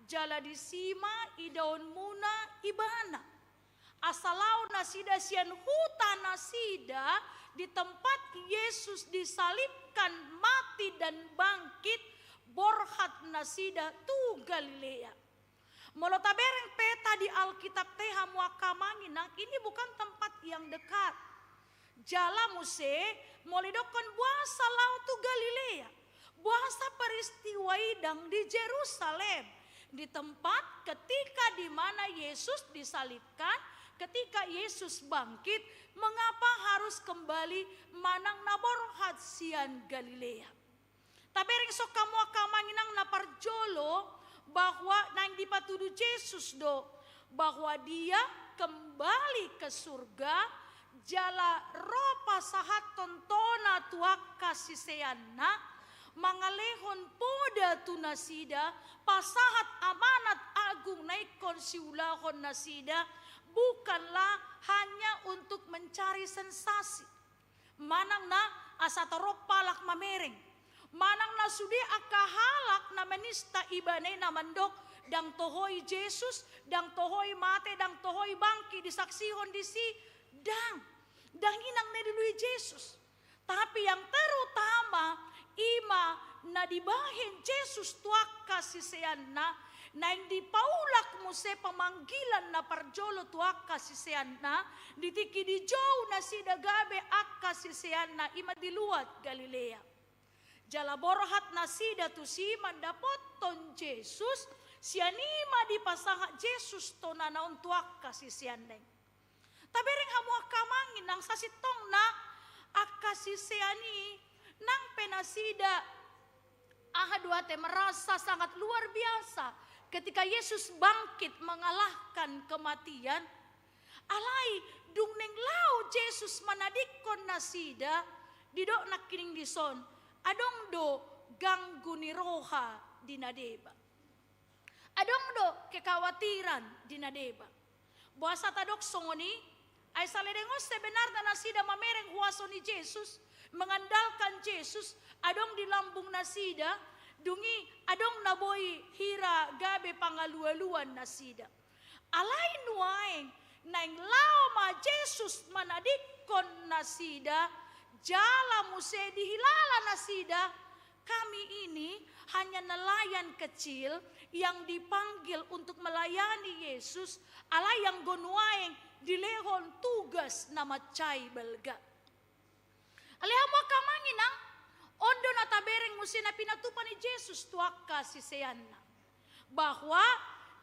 jala disi ma idaonmuna Ibana. Asa laho nasida sian huta nasida, di tempat Yesus disalibkan, mati, dan bangkit, borhat nasida tu Galilea. Molo tabereng peta di Alkitab te, hamu angka amang inang, ini bukan tempat yang dekat. Jala muse, molo didokkon boasa laho tu Galilea, boasa peristiwa i ndang di Jerusalem, di tempat ketika di mana Yesus disalibkan, ketika Yesus bangkit, mengapa harus kembali manang na borhat sian Galilea? Tabereng songon i, hamu angka amang inang, na parjolo, bahwa naeng dipatudu Jesus do bahwa Dia kembali ke surga, jala ro pasahathon tona tu angka siseanna, mangalehon poda tu nasida, pasahat amanat agung na ingkon siulahon nasida, bukanlah hanya untuk mencari sensasi. Manang na asa torop halak mamereng. Manang na sude angka halak na menista Ibana i, na mandok, ndang toho i Jesus, ndang toho i mate, ndang toho i bangkit disaksihon disi, ndang. Ndang i nang na dilului Jesus. Tapi yang terutama, i ma na dibahen Jesus tu angka siseanna, naeng dipaulak muse pamanggilan na parjolo tu angka siseanna, di tingki dijou nasida gabe angka siseanna, i ma di luat Galilea. Jala borhat nasida tusi mandapothon Jesus, sian i ma dipasahat Jesus tonana on tu angka siseanna i. Tabereng hamu angka amang inang, sasintongna angka sisean i nang pe nasida, aha do ate, merasa sangat luar biasa ketika Yesus bangkit mengalahkan kematian. Alai dung naeng laho Jesus manadingkon nasida, didok nangkining dison, adong do ganggu ni roha di na deba. Adong do kekhawatiran di na deba. Boasa tadok songon i? Ai saleleng on sebenarna nasida mamereng huaso ni Jesus, mengandalkan Jesus, adong di lambung nasida, dung i adong na boi hira gabe pangalualuan nasida. Alai nuaeng naeng laho ma Jesus manadingkon nasida, jala muse dihilala nasida, kami ini hanya nelayan kecil yang dipanggil untuk melayani Yesus, alai anggo nuaeng dilehon tugas na mansai balga. Ale hamu angka amang inang, on do na tabereng muse na pinatupa ni Jesus tu angka siseanna, bahwa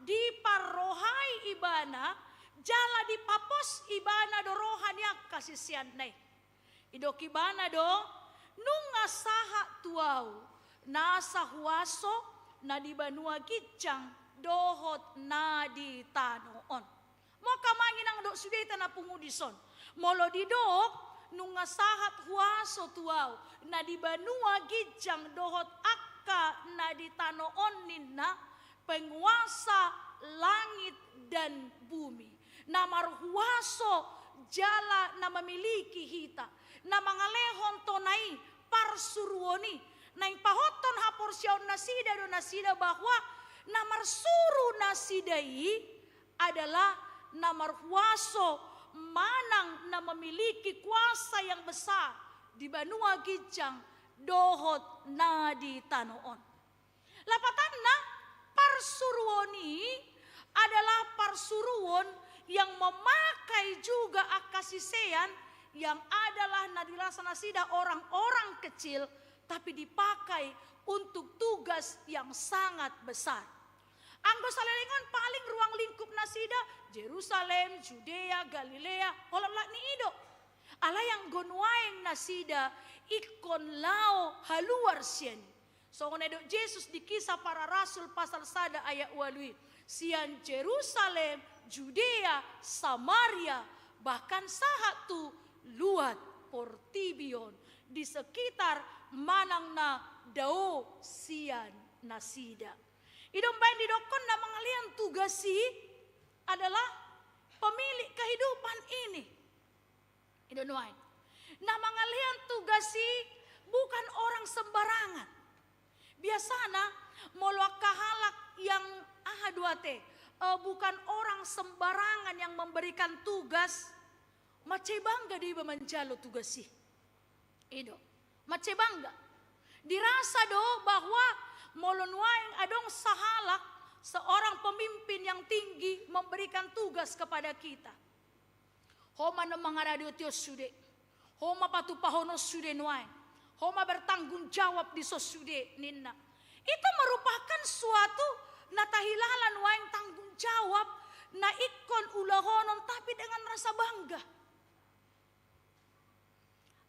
diparrohai Ibana, jala dipapos Ibana do roha ni angka siseanna i. Didok Ibana do, nunga sahat tu Ahu nasa huaso na di banua ginjang dohot na di tano on. Hamu angka amang inang dohot sude hita na pungu dison, molo didok nunga sahat huaso tu Ahu na di banua ginjang dohot angka na di tano on ninna, penguasa langit dan bumi, na marhuaso jala na memiliki hita, na mangalehon tona i, parsuruon i, naeng pahothon haporseaon nasida do nasida bahwa na marsuru nasida i adalah na marhuaso manang na memiliki kuasa yang besar di banua ginjang dohot na di tano on. Lapatanna, parsuruon i adalah parsuruon yang memakai juga angka sisean yang adalah na dilasa nasida orang-orang kecil, tapi dipakai untuk tugas yang sangat besar. Anggo saleleng on paling ruang lingkup nasida Jerusalem, Judea, Galilea, holan lak ni i do. Alai anggo nuaeng nasida ingkon laho haluar sian i. Songon na didok Jesus di Kisah Para Rasul pasal sada ayat ualu i, sian Jerusalem, Judea, Samaria, bahkan sahat tu luat portibi on, di sekitar manang na dao sian nasida. I do umbaen didokkon na mangalehon tugas i adalah pemilik kehidupan ini. I do nuaeng. Na mangalehon tugas i bukan orang sembarangan. Biasana molo angka halak yang aha do ate, eh, bukan orang sembarangan yang memberikan tugas, mansai bangga do iba manjalo tugas i. I do. Mansai bangga. Dirasa do bahwa molo nuaeng adong sahalak, seorang pemimpin yang tinggi memberikan tugas kepada kita. Ho ma na mangaradoti on sude. Ho ma patupahon on sude nuaeng. Ho ma bertanggung jawab dison sude ninna. Itu merupakan suatu na tahilala nuaeng tanggung jawab na ingkon ulahonon, tapi dengan rasa bangga.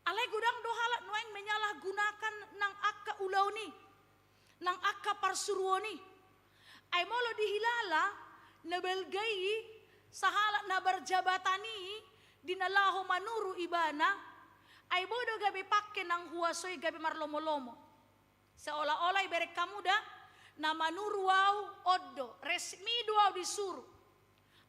Alai godang do halak nuaeng menyalahgunakan nang angka ulaon i, nang angka parsuruon i. Ai molo dihilala na balga i, sahalak na berjabatan i, di na laho manuru ibana, ai boi do gabe pangke nang huaso i gabe marlomolomo. Seolah-olah ibereng hamu da, na manuru au on do, resmi do au disuru.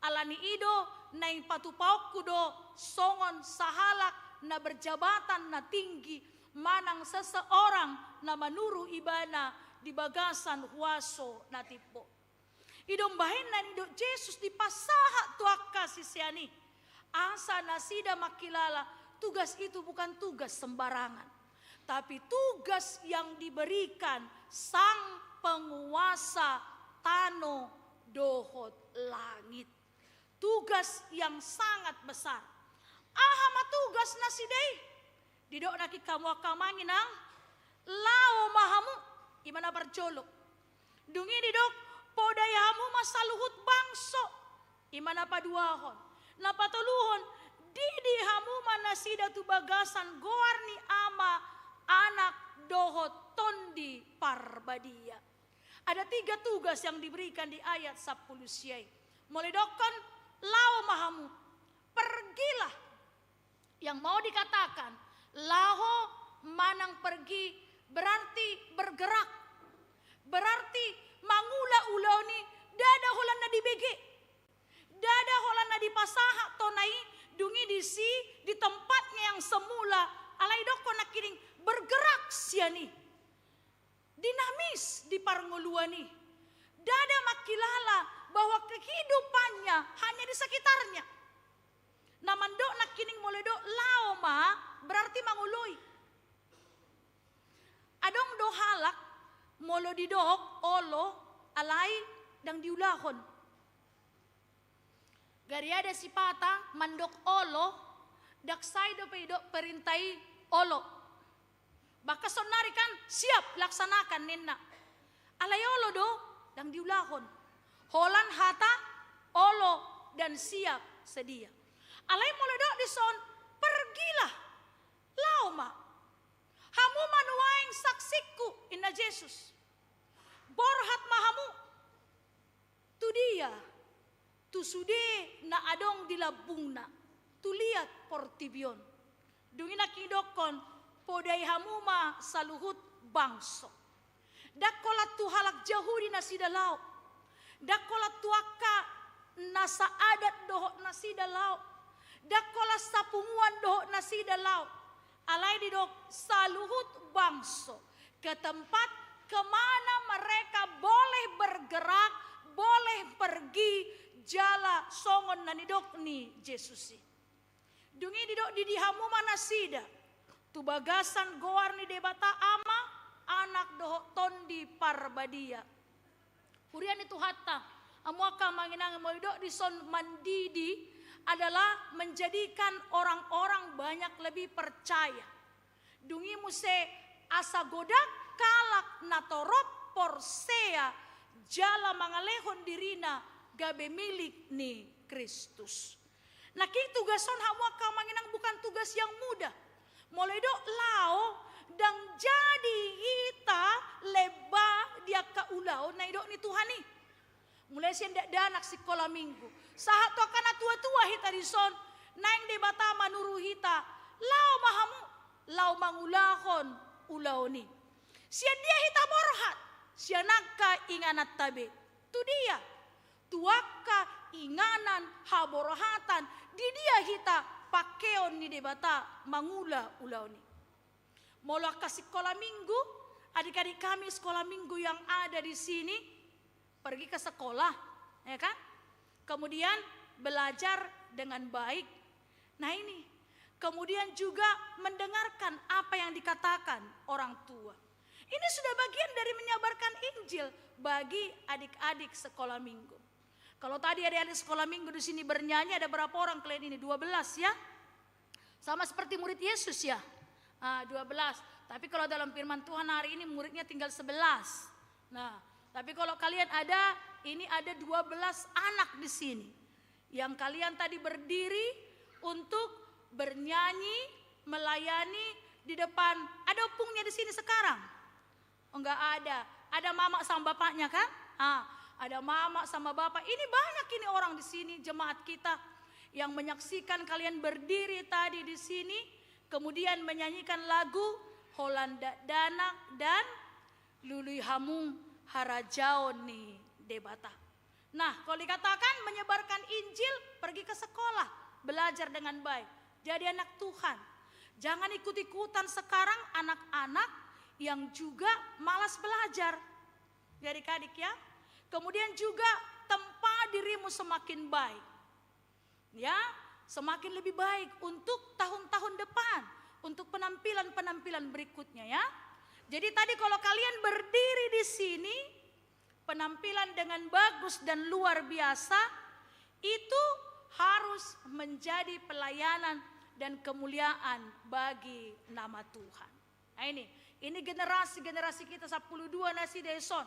Alani i do, naeng patupaonku do songon sahalak na berjabatan na tinggi manang seseorang na manuru ibana di bagasan huaso na timbo. I do umbahen na nidok Jesus dipasahat tu angka sisean i, asa nasida mangkilala tugas itu bukan tugas sembarangan, tapi tugas yang diberikan Sang Penguasa tano dohot langit. Tugas yang sangat besar. Aha ma tugas nasida i? Didok nangkin hamu angka amang inang, laho ma hamu, i ma na parjolo. Dung i didok, podai hamu ma saluhut bangso, i ma na paduahon. Na patoluhon, didi hamu ma nasida tu bagasan goar ni Ama, Anak dohot Tondi Parbadia. Ada tiga tugas yang diberikan di ayat sampulu sia i. Molo didokkon, laho ma hamu, pergilah. Yang mau dikatakan, laho manang pergi berarti bergerak. Berarti mangula ulaon i ndada holan na dibege. Ndada holan na dipasahat tona i, dung i disi di tempatnya yang semula, alai didokkon nangkining bergerak sian i. Dinamis di parngoluan i. Ndada mangkilala bahwa kehidupannya hanya di sekitarnya. Na mandok nangkining molo didok laho ma, berarti mangoloi. Adong do halak molo didok olo, alai ndang diulahon. Gariada sipata mandok olo, ndang sai dope didok perintah i olo. Bahkan saonnari kan siap, laksanakan ninna. Alai olo do, ndang diulahon. Holan hata olo dan siap sedia. Alai molo didok dison, pergilah, laho ma. Hamu ma nuaeng saksingku, ninna Jesus. Borhat ma hamu. Tu dia? Tu sude na adong di lambungna, tu liat portibi on. Dung i nangkin didokkon, podai hamu ma saluhut bangso. Ndang holan tu halak Jahudi nasida laho. Ndang holan tu angka na saadat dohot nasida laho. Ndang holan sapunguan dohot nasida laho. Alai didok saluhut bangso, ke tempat ke mana mereka boleh bergerak, boleh pergi, jala songon na nidok ni Jesus i. Dung i didok, didi hamu ma nasida tu bagasan goar ni Debata Ama, Anak dohot Tondi Parbadia. Huria ni Tuhanta, hamu angka amang inang, molo didok dison mandidi adalah menjadikan orang-orang banyak lebih percaya. Dung i muse asa godang halak na torop porsea jala mangalehon dirina gabe milik ni Kristus. Nangkin tugas on, hamu angka amang inang, bukan tugas yang mudah. Molo didok laho, ndang jadi hita lemba di angka ulaon na nidok ni Tuhan i. Mulai sian dakdanak sikola minggu sahat tu angka na tuatua hita dison, naeng Debata manuru hita, laho ma hamu, laho mangulahon ulaon i. Sian dia hita borhat? Sian angka ingananta be. Tu dia? tu angka inganan haborhatan, di dia hita pangkeon ni Debata mangula ulaon i. Molo angka sikola minggu, adik-adik kami sekolah minggu yang ada di sini, pergi ke sekolah, ya kan? Kemudian belajar dengan baik. Nah ini, kemudian juga mendengarkan apa yang dikatakan orang tua. Ini sudah bagian dari menyebarkan Injil bagi adik-adik sekolah minggu. Kalau tadi adik-adik sekolah minggu di sini bernyanyi, ada berapa orang kalian ini? Dua belas ya? Sama seperti murid Yesus ya? Ah, dua belas. Tapi kalau dalam firman Tuhan hari ini muridnya tinggal sebelas. Nah, tapi kalau kalian ada, ini ada dua belas anak di sini. Yang kalian tadi berdiri untuk bernyanyi, melayani di depan. Ada opungnya di sini sekarang? Oh, enggak ada. Ada mama sama bapaknya kan? Ah, ada mama sama bapak. Ini banyak ini orang di sini, jemaat kita, yang menyaksikan kalian berdiri tadi di sini, kemudian menyanyikan lagu Holan Dakdanak dan Lului Hamu Harajaon ni Debata. Nah, kalau dikatakan menyebarkan Injil, pergi ke sekolah, belajar dengan baik, jadi anak Tuhan. Jangan ikut-ikutan sekarang anak-anak yang juga malas belajar. Jadi adik-adik ya, kemudian juga tempa dirimu semakin baik. Ya, semakin lebih baik untuk tahun-tahun depan, untuk penampilan-penampilan berikutnya ya. Jadi tadi kalau kalian berdiri di sini, penampilan dengan bagus dan luar biasa, itu harus menjadi pelayanan dan kemuliaan bagi nama Tuhan. Nah ini, ini generasi-generasi kita sampulu dua nasida dison.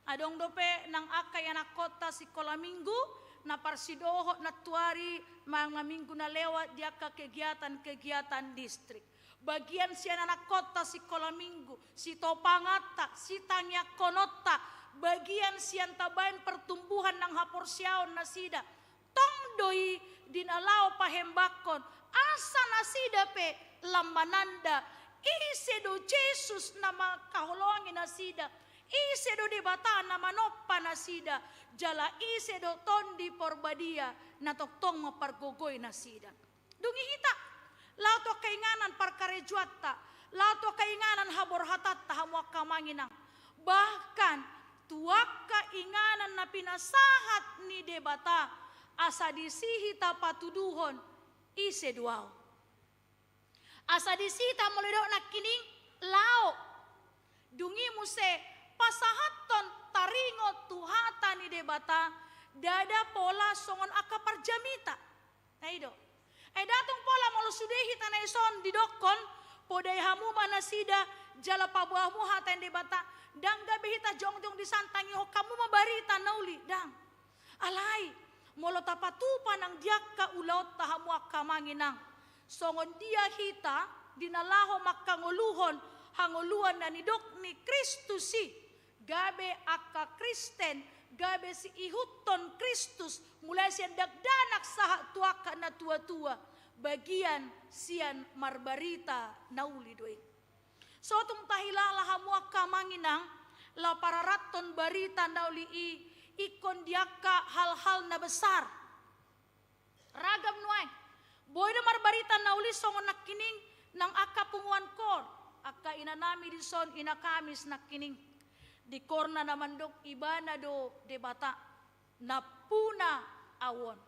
Adong dope nang angka ianakhonta sikola minggu, na parsidohot nantuari manang na minggu na lewat di angka kegiatan-kegiatan distrik. Bagian sian anakhonta sikola minggu, sitopanganta, sitangiangkononta, bagian sian tabaen pertumbuhan nang haporseaon nasida. Tong do i di na laho pahembanghon, asa nasida pe lam mananda ise do Jesus na mangkaholongi nasida, ise do Debata na manompa nasida, jala ise do Tondi Parbadia na tongtong mampargogoi nasida. Dung i hita, laho tu angka inganan parkarejoanta, laho tu angka inganan haborhatanta hamu angka amang inang. Bahkan tu angka inganan na pinasahat ni Debata, asa disi hita patuduhon ise do ahu. Asa disi hita molo didok nangkining laho. Dung i muse pasahathon taringot tu hata ni Debata, ndada pola songon angka parjamita. Nah i do. Ai ndada tong pola molo sude hita na dison didokkon, podai hamu ma nasida, jala paboa hamu hata ni Debata, ndang gabe hita jongjong disantangihon hamu ma barita na uli, ndang. Alai, molo tapatupa nang di angka ulaonta hamu angka amang inang, songon dia hita di na laho mangkangoluhon hangoluan na nidok ni Kristus i, gabe angka Kristen, gabe siihuthon Kristus, mulai sian dakdanak sahat tu angka na tuatua, bagian sian marbarita na uli do i. So tung tahilala hamu angka amang inang, laho pararathon barita na uli i ingkon di angka hal-hal na besar. Ragam nuaeng. Boi do marbarita na uli songon nangkining nang angka punguan koor, angka inanami dison, ina Kamis nangkining. Di koorna na mandok ibana do Debata, nampuna ahu on.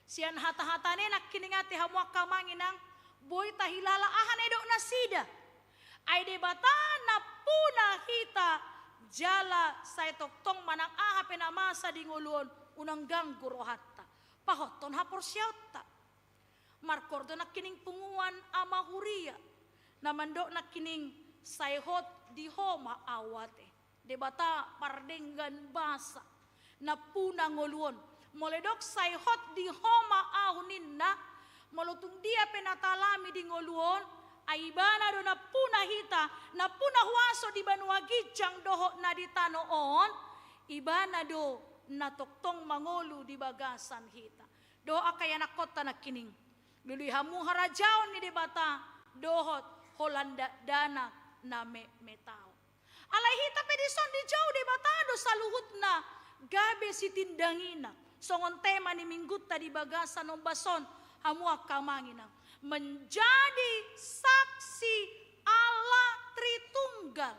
Sian hata-hatana i nangkining ate hamu angka amang inang, boi tahilala aha na nidok nasida. Ai Debata nampuna hita jala sai tongtong manang aha pe na masa di ngolu on unang ganggu rohanta. Pahothon haporseaonta. Markoor do nangkining punguan ama huria na mandok nangkining sai hot di ho ma ahu ate. Debata pardenggan basa, nampuna ngolu on. Molo didok sai hot di ho ma ahu ninna, molo tung dia pe na taalami di ngolu on, ai ibana do nampuna hita, nampuna huaso di banua ginjang dohot na di tano on, ibana do na tongtong mangolu di bagasan hita. Dohot angka ianakhonta nangkining. Lului hamu harajaon ni Debata, dohot holan dakdanak na metmet ahu. Alai hita pe dison dijou Debata do saluhutna, gabe sitindangi inang. Songon tema ni minggunta di bagasan ombas on, hamu angka amang inang. Menjadi saksi Allah Tritunggal.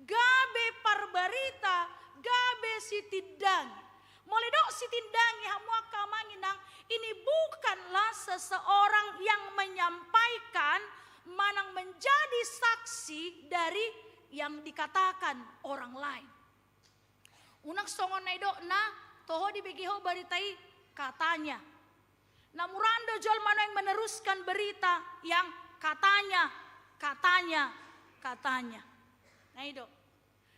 Gabe parbarita, gabe sitindangi. Molo didok sitindangi, hamu angka amang inang, ini bukanlah seseorang yang menyampaikan manang menjadi saksi dari yang dikatakan orang lain. Unang songon na nidokna, toho dibege ho barita i, katanya. Na muraan do jolma nuaeng meneruskan berita yang katanya, katanya, katanya. Na i do.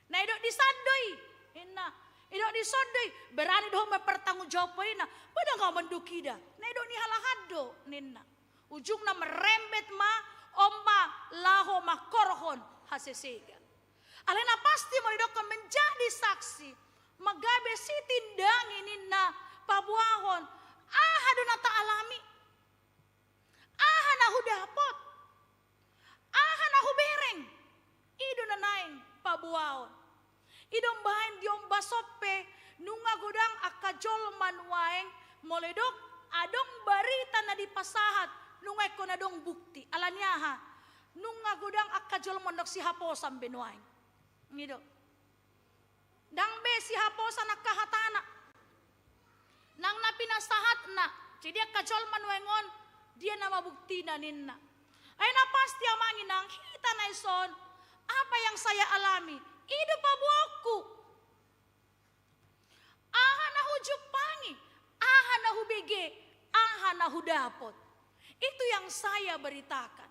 Na didok dison do i, ninna. Didok dison do i, berani do ho mempertanggungjawab ho, ninna. Ba ndang au mandok ida. Na didok ni halak do, ninna. Ujungna merembet ma, on ma laho mangkorhon hasesegan. Alai na pasti molo didokkon menjadi saksi, manggabe sitindangi ninna, paboahon, aha do na taalami? Aha na hudapot? Aha na hubereng? I do na naeng paboahon. I do umbahen di ombas on pe, nunga godang angka jolma nuaeng, molo didok adong barita na dipasahat, nunga ingkon adong bukti. Ala ni aha? Nunga godang angka jolma on, ndang sihaposan be nuaeng. I do. Ndang be sihaposan angka hatana. Nang na pinasahatna, jadi angka jolma nuaeng on, dia nama buktina ninna. Ai na pasti amang inang, hita na dison, apa yang saya alami, i do paboaonku. Aha na hujumpangi, aha na hubege, aha na hudapot. Itu yang saya beritakan.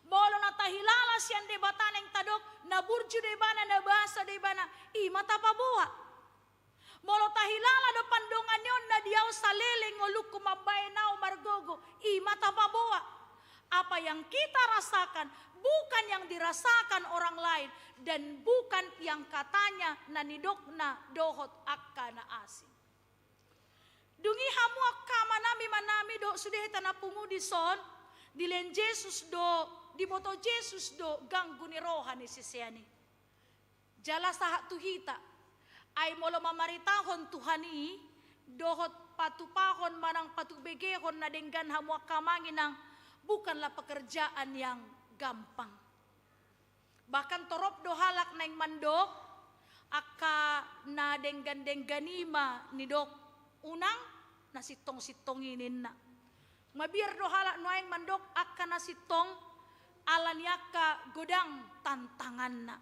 Molo na tahilala sian Debata naeng tadok, na burju do ibana, na basa do ibana, i ma tapaboa. Molo tahilala do pandonganionna di ahu saleleng ngolungku mambahen ahu margogo, i ma tapaboa. Apa yang kita rasakan bukan yang dirasakan orang lain dan bukan yang katanya na nidokna dohot angka na asing. Dung i hamu angka amanami, inanami dohot sude hita na pungu dison, dilehon Jesus do, diboto Jesus do ganggu ni roha ni sisean i. Jala sahat tu hita, ai molo mamaritahon Tuhan i, dohot patupahon manang patubegehon na denggan hamu angka amang inang, bukanlah pekerjaan yang gampang. Bahkan torop do halak naeng mandok, angka na denggan-denggan i ma nidok, unang na sintong-sintong i ninna. Mabiar do halak nuaeng mandok angka na sintong, ala ni angka godang tantanganna.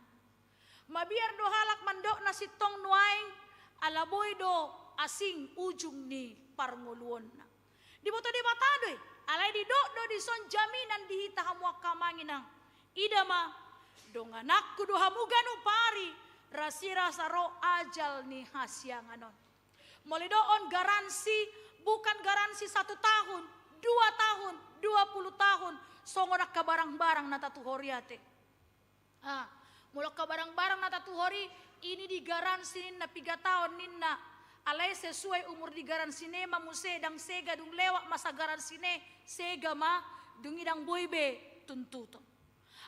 Mabiar do halak mandok na sintong nuaeng, ala boi do asing ujung ni parngoluonna. Diboto Debata do i, alai didok do dison jaminan di hita hamu angka amang inang. Ida ma, dongananku do hamu ganup ari, rasirasa ro ajal ni hasiangan on. Molo didok on garansi, bukan garansi satu tahun, dua tahun, dua puluh tahun, songon angka barang-barang na tatuhor i ate. Ah, molo angka barang-barang na tatuhor i, ini digaransi ninna, piga taon ninna, alai sesuai umur di garansi na i ma muse, ndang sega dung lewat masa garansi na i, sega ma, dung i ndang boi be tuntuton.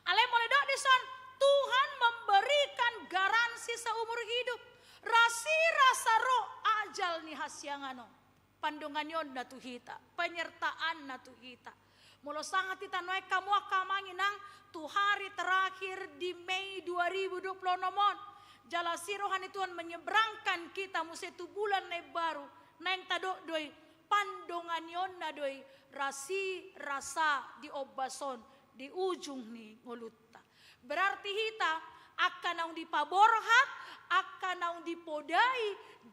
Alai molo didok dison, Tuhan memberikan garansi seumur hidup, rasirasa ro ajal ni hasiangan on. Pandonganionna tu hita, penyertaanna tu hita. Molo sahat hita nuaeng hamu angka amang inang, tu hari terakhir di Mei dua ribu dua puluh enam on, jala asi roha ni Tuhan menyeberangkan kita muse tu bulan na imbaru, naeng tadok do i, pandonganionna do i, rasirasa di ombas on, di ujung ni ngolunta. Berarti hita, angka naung dipaborhat, angka naung dipodai,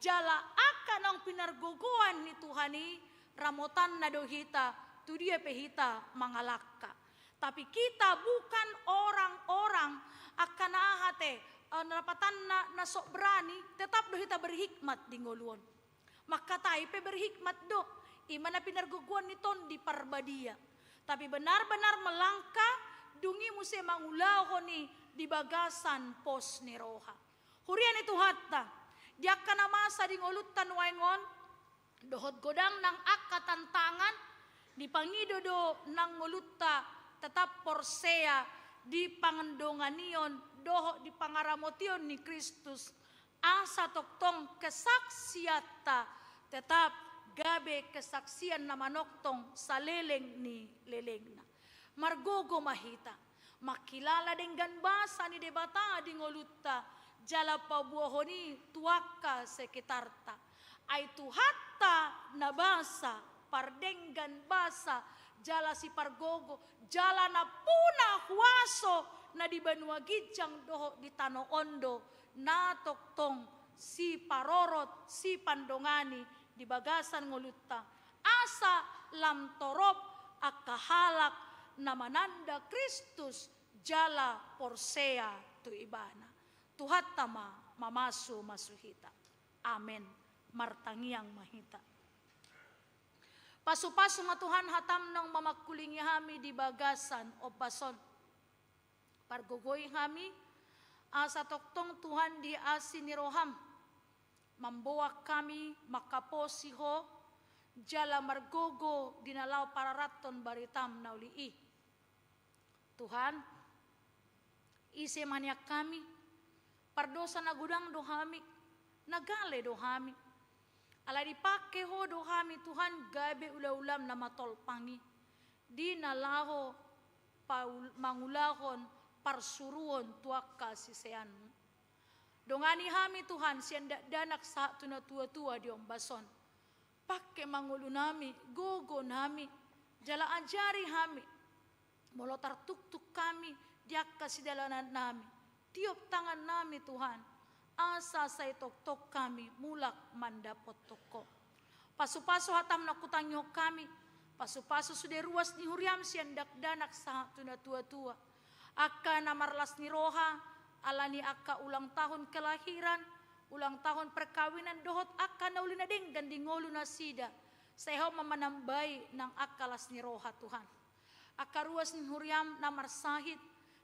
jala angka naung pinargogoan ni Tuhan i, ramotanna do hita, tu dia pe hita mangalangka. Tapi kita bukan orang-orang, angka na aha ate, eh, na lapatanna na sok berani, tetap do hita berhikmat di ngolu on. Mangkatai pe berhikmat do, i ma na pinargogoan ni Tondi Parbadia. Tapi benar-benar melangkah, dung i muse mangulahon i di bagasan pos ni roha. Huria ni Tuhanta, di angka na masa di ngolunta nuaeng on, dohot godang nang angka tantangan, dipangido do nang ngolunta tetap porsea di pangandonganion, dohot di pangaramotion ni Kristus, Asa tongtong kesaksianta tetap gabe kesaksian na manongtong saleleng ni lelengna. Margogo ma hita mangkilala denggan basa ni Debata di ngolunta, jala paboahon i tu angka sekitarta. Ai Tuhanta na basa, pardenggan basa, jala sipargogo, jala nampuna huaso na di banua ginjang dohot di tano on do, na tongtong siparorot, sipandongani di bagasan ngolunta, asa lam torop angka halak na mananda Kristus jala porsea tu Ibana. Tuhanta ma mamasu-masu hita. Amen. Martangiang ma hita. Pasu-pasu ma Tuhan hataM naung mamangkulingi hami di bagasan ombas on. Pargogoi hami, asa tongtong Tuhan di asi ni rohaM mamboan hami manghaposi Ho, jala margogo di na laho pararathon baritaM na uli i. Tuhan, ise ma nian hami, pardosa na godang do hami, na gale do hami. Alai dipangke Ho do hami Tuhan gabe ula-ulaM na matolpang i, di na laho paul-, mangulahon parsuruon tu angka siseanMu. Dongani hami Tuhan sian dakdanak sahat tu na tua-tua di ombas on. Pangke ma ngolunami, gogonami, jala ajari hami. Molo tartuktuk hami di angka sidalanannami, tiop tangannami Tuhan, asa sai tongtong hami mulak mandapothon Ho. Pasu-pasu hataM naung hutangihon hami, pasu-pasu sude ruas ni huriaM sian dakdanak sahat tu na tua-tua. Angka na marlas ni roha, ala ni angka ulang tahun kelahiran, ulang tahun perkawinan dohot angka na uli na denggan di ngolu nasida. Sai Ho ma manambai nang angka las ni roha Tuhan. Angka ruas ni huriaM na marsahit,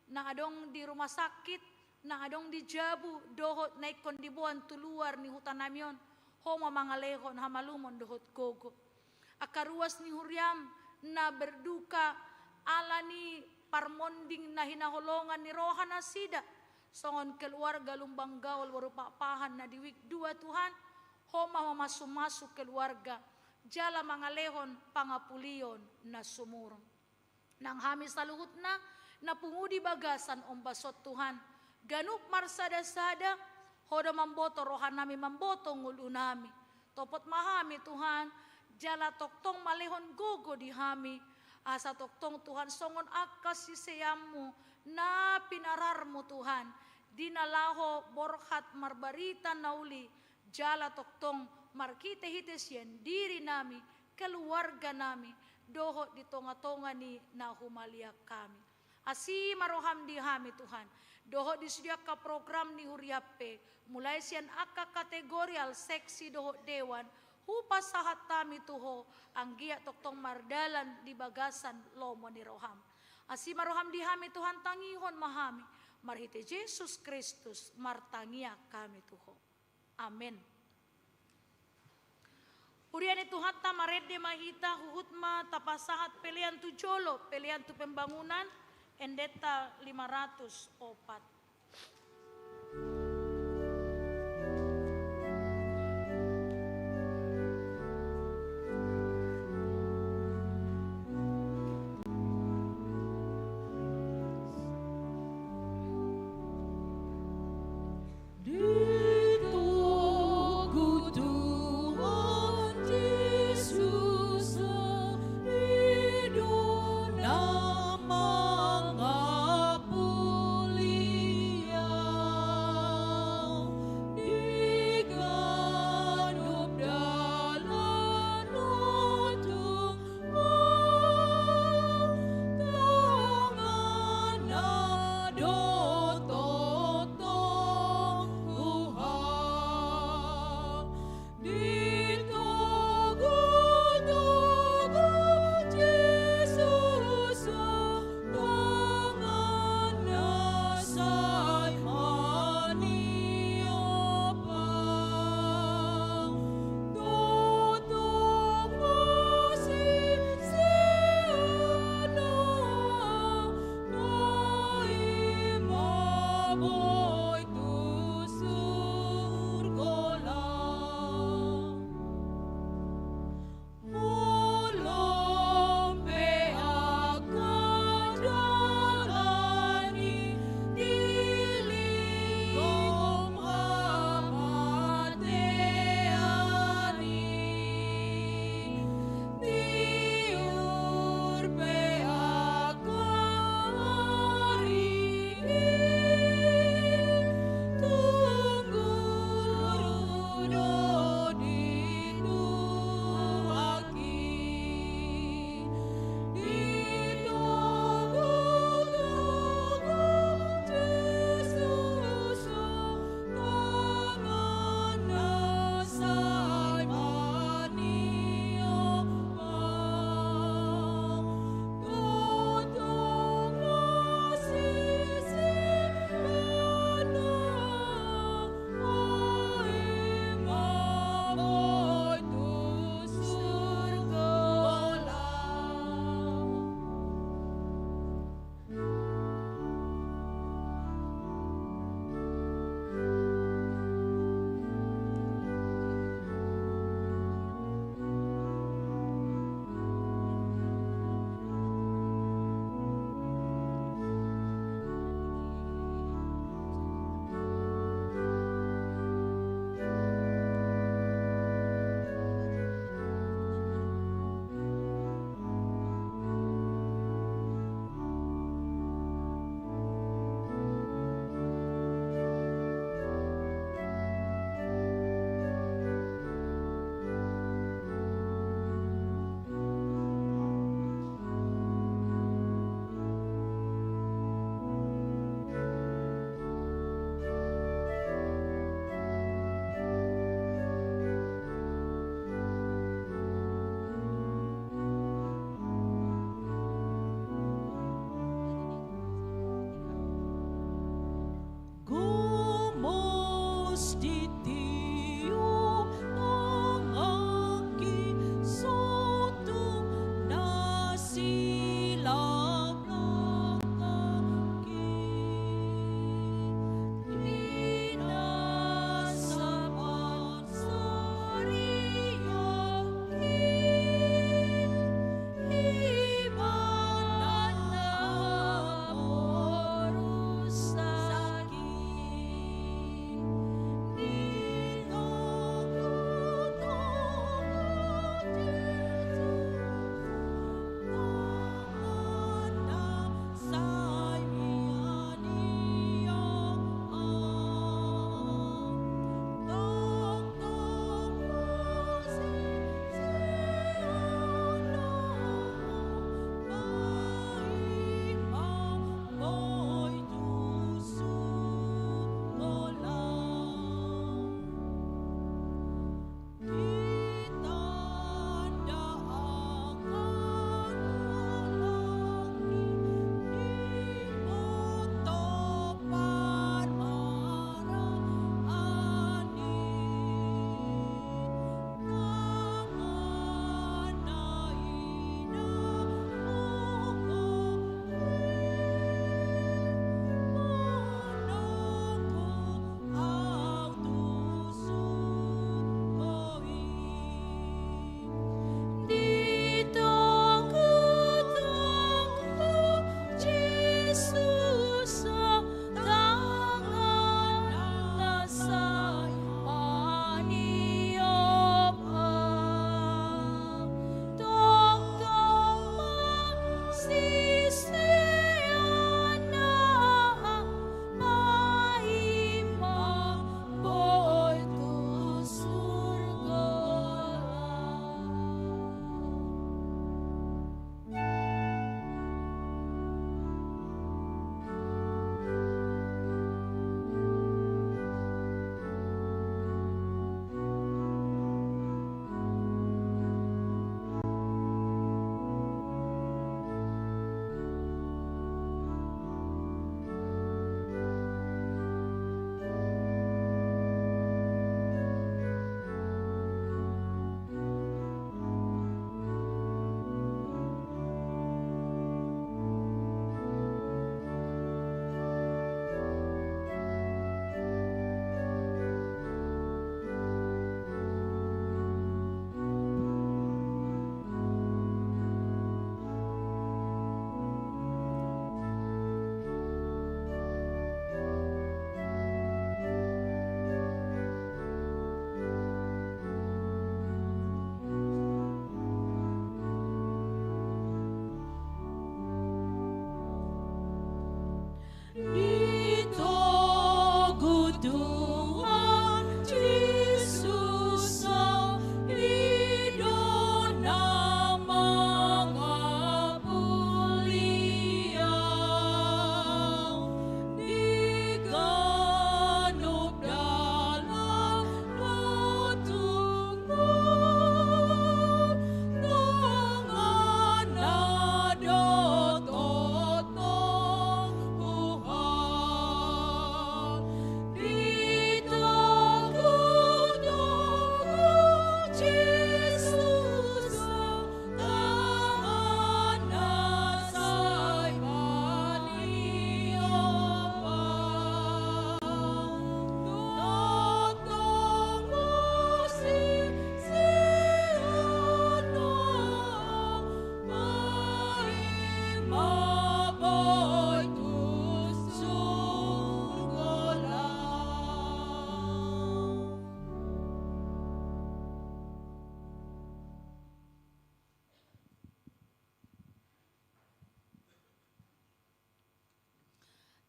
na adong di rumah sakit, na adong di jabu, dohot na ingkon diboan tu luar ni hutanami on, Ho ma mangalehon hamalumon dohot gogo. Angka ruas ni huriaM na berduka ala ni parmonding na hinaholongan ni roha nasida, songon keluarga Lumban Gaol boru Pakpahan na di Wijk dua Tuhan, Ho ma mamasu-masu keluarga, jala mangalehon pangapulion na sumurung. Nang hami saluhutna na pungu di bagasan ombas on Tuhan, ganup marsada-sada, Ho do mamboto rohanami, mamboto ngolunami. Topot ma hami Tuhan, jala tongtong ma lehon gogo di hami, asa tongtong Tuhan songon angka siseanMu na pinararMu Tuhan, di na laho borhat marbarita na uli, jala tongtong marhite-hite sian dirinami, keluarganami, dohot di tonga-tonga ni na humaliang hami. Asi ma rohaM di hami Tuhan, dohot di sude angka program ni huriaM pe, mulai sian angka kategorial, seksi dohot dewan, hupasahat hami tu Ho, anggiat tongtong mardalan di bagasan lomo ni rohaM. Asi ma rohaM di hami Tuhan, tangihon ma hami, marhite Jesus Kristus martangiang hami tu Ho. Amen. Huria ni Tuhanta, marende ma hita, huhut ma tapasahat pelean tu jolo, pelean tu pembangunan, endenta lima ratus opat. Ditogu Tuhan Jesus, i do na mangapuli.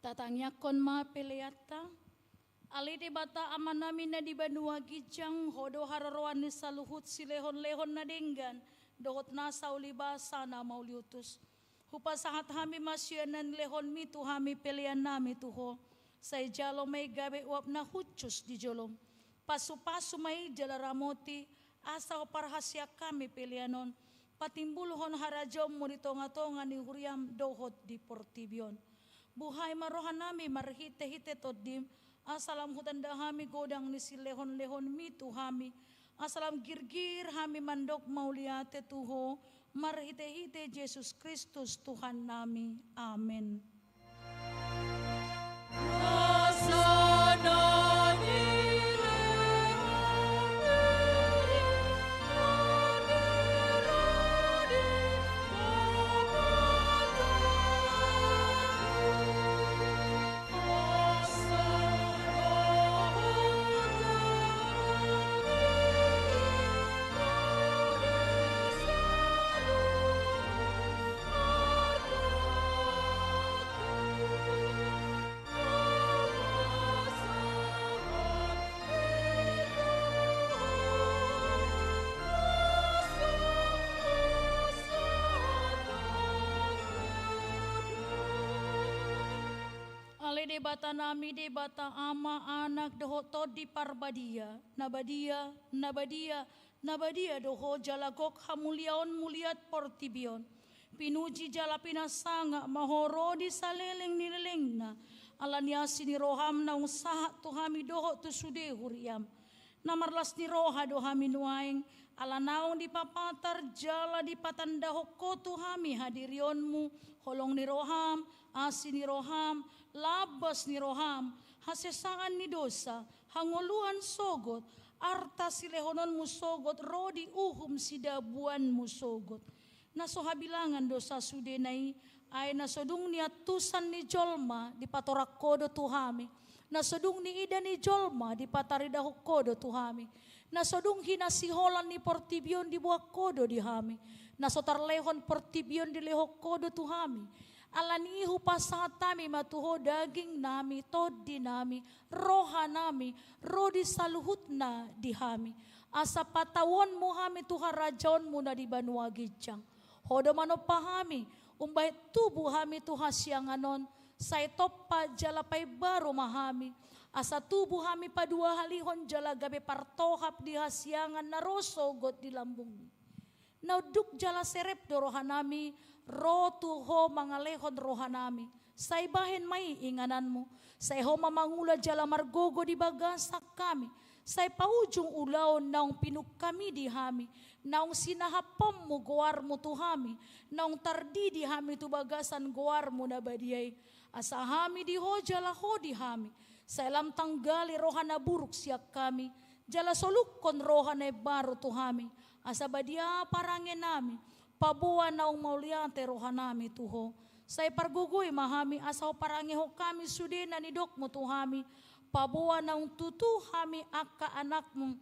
Tatangiangkon ma peleanta. Ale Debata Amanami na di banua ginjang, Ho do haroroan ni saluhut silehonlehon na denggan dohot nasa ulibasa na mauliutus. Hupasahat hami ma sian na nilehonmi tu hami peleannami tu Ho. Sai jalo ma i gabe uap na hushus di jolom. Pasupasu ma i jala ramoti, asa huparhaseang hami pelean on patimbulhon harajaonmu di tongatonga ni huriam dohot di portibi on. Buhai ma rohanami marhitehite Tondim, asa lam hutanda hami godang ni silehonlehonmi tu hami, asa lam girgir hami mandok mauliate tu Ho, marhitehite Jesus Kristus Tuhannami. Amen. Ale Debatanami, Debata Ama, Anak dohot Tondi Parbadia, na badia, na badia, na badia do Ho jala gok hamuliaonmu liat portibi on. Pinuji jala pinasangap ma Ho ro di saleleng ni lelengna, ala ni asi ni roham naung sahat tu hami dohot tu sude huriam. Na marlas ni roha do hami nuaeng, ala naung dipapatar jala dipatandahon Ho tu hami hadirionmu, holong ni roham, asi ni roham, lambas ni roham, hasesaan ni dosa, hangoluan sogot, arta silehononmu sogot ro di uhum sidabuanmu sogot. Na so habilangan do sasudena i, ai na so dung niantusan ni jolma dipatorang Ho do tu hami, na so dung niida ni jolma dipataridahon Ho do tu hami, na so dung hinasiholan ni portibi on diboan Ho do di hami, na so tarlehon portibi on dilehon Ho do tu hami. Ala ni i hupasahat hami ma tu Ho dagingnami, tondinami, rohanami, ro di saluhutna di hami. Asa patauonmu hami tu harajaonmu na di banua ginjang. Ho do manompa hami, umbahen tubu hami tu hasiangan on, sai tompa jala paimbaru ma hami. Asa tubu hami paduahalihon jala gabe partohap di hasiangan na ro sogot di lambungmi. Na unduk jala serep do rohanami, ro tu Ho mangalehon rohanami. Sai bahen ma i ingananmu, sai Ho ma mangula jala margogo di bagasan hami. Sai paujung ulaon naung pinungkami di hami, naung sinahaponmu goarmu tu hami, naung tardidi hami tu bagasan goarmu na badia i. Asa hami di Ho jala Ho di hami, sai lam tanggali roha na buruk sian hami, jala solukkon roha na imbaru tu hami, asa badia parangenami, paboa naung mauliate rohanami tu Ho. Sai pargogoi ma hami, asa huparangehon hami sude na nidokmu tu hami, paboa naung tutu hami angka anakmu,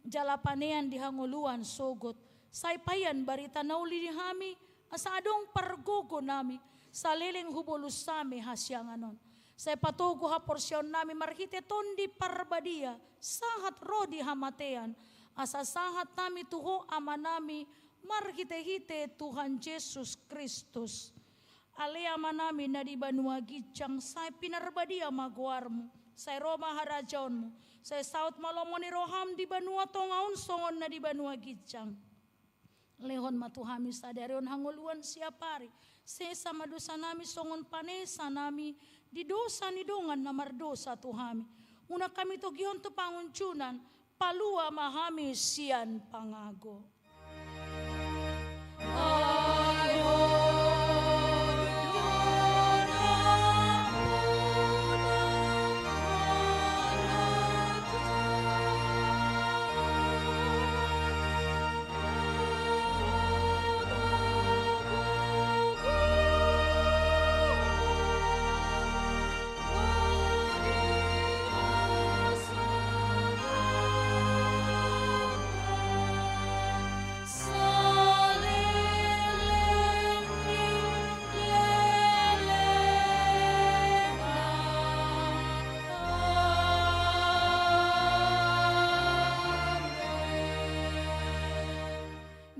jala panean di hangoluan sogot. Sai paean barita na uli di hami, asa adong pargogonami, saleleng hubolus hami hasiangan on. Sai patogu haporseaonnami marhite Tondi Parbadia, sahat ro di hamatean, asa sahat hami tu Ho Amanami, marhitehite Tuhan Jesus Kristus. Ale Amanami na di banua ginjang, sai pinarbadia ma goarmu, sai ro ma harajaonmu, sai saut ma lomo ni roham di banua tonga on songon na di banua ginjang. Lehon ma tu hami sadari on hangoluan siapari, sesa ma dosanami songon panesanami di dosa ni dongan na mardosa tu hami. Unang hami togihon tu pangunjunan, palua ma hami sian pangago.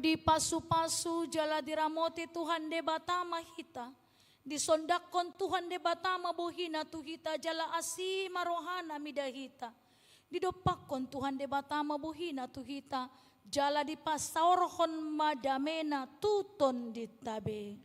Dipasupasu jala diramoti Tuhan Debata ma hita. Disondangkon Tuhan Debata ma bohina tu hita jala asi ma rohana mida hita. Didompakkon Tuhan Debata ma bohina tu hita jala dipasaorhon ma damena tu tondinta be.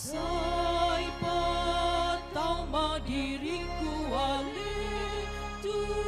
Sai patau ma diringku ale tu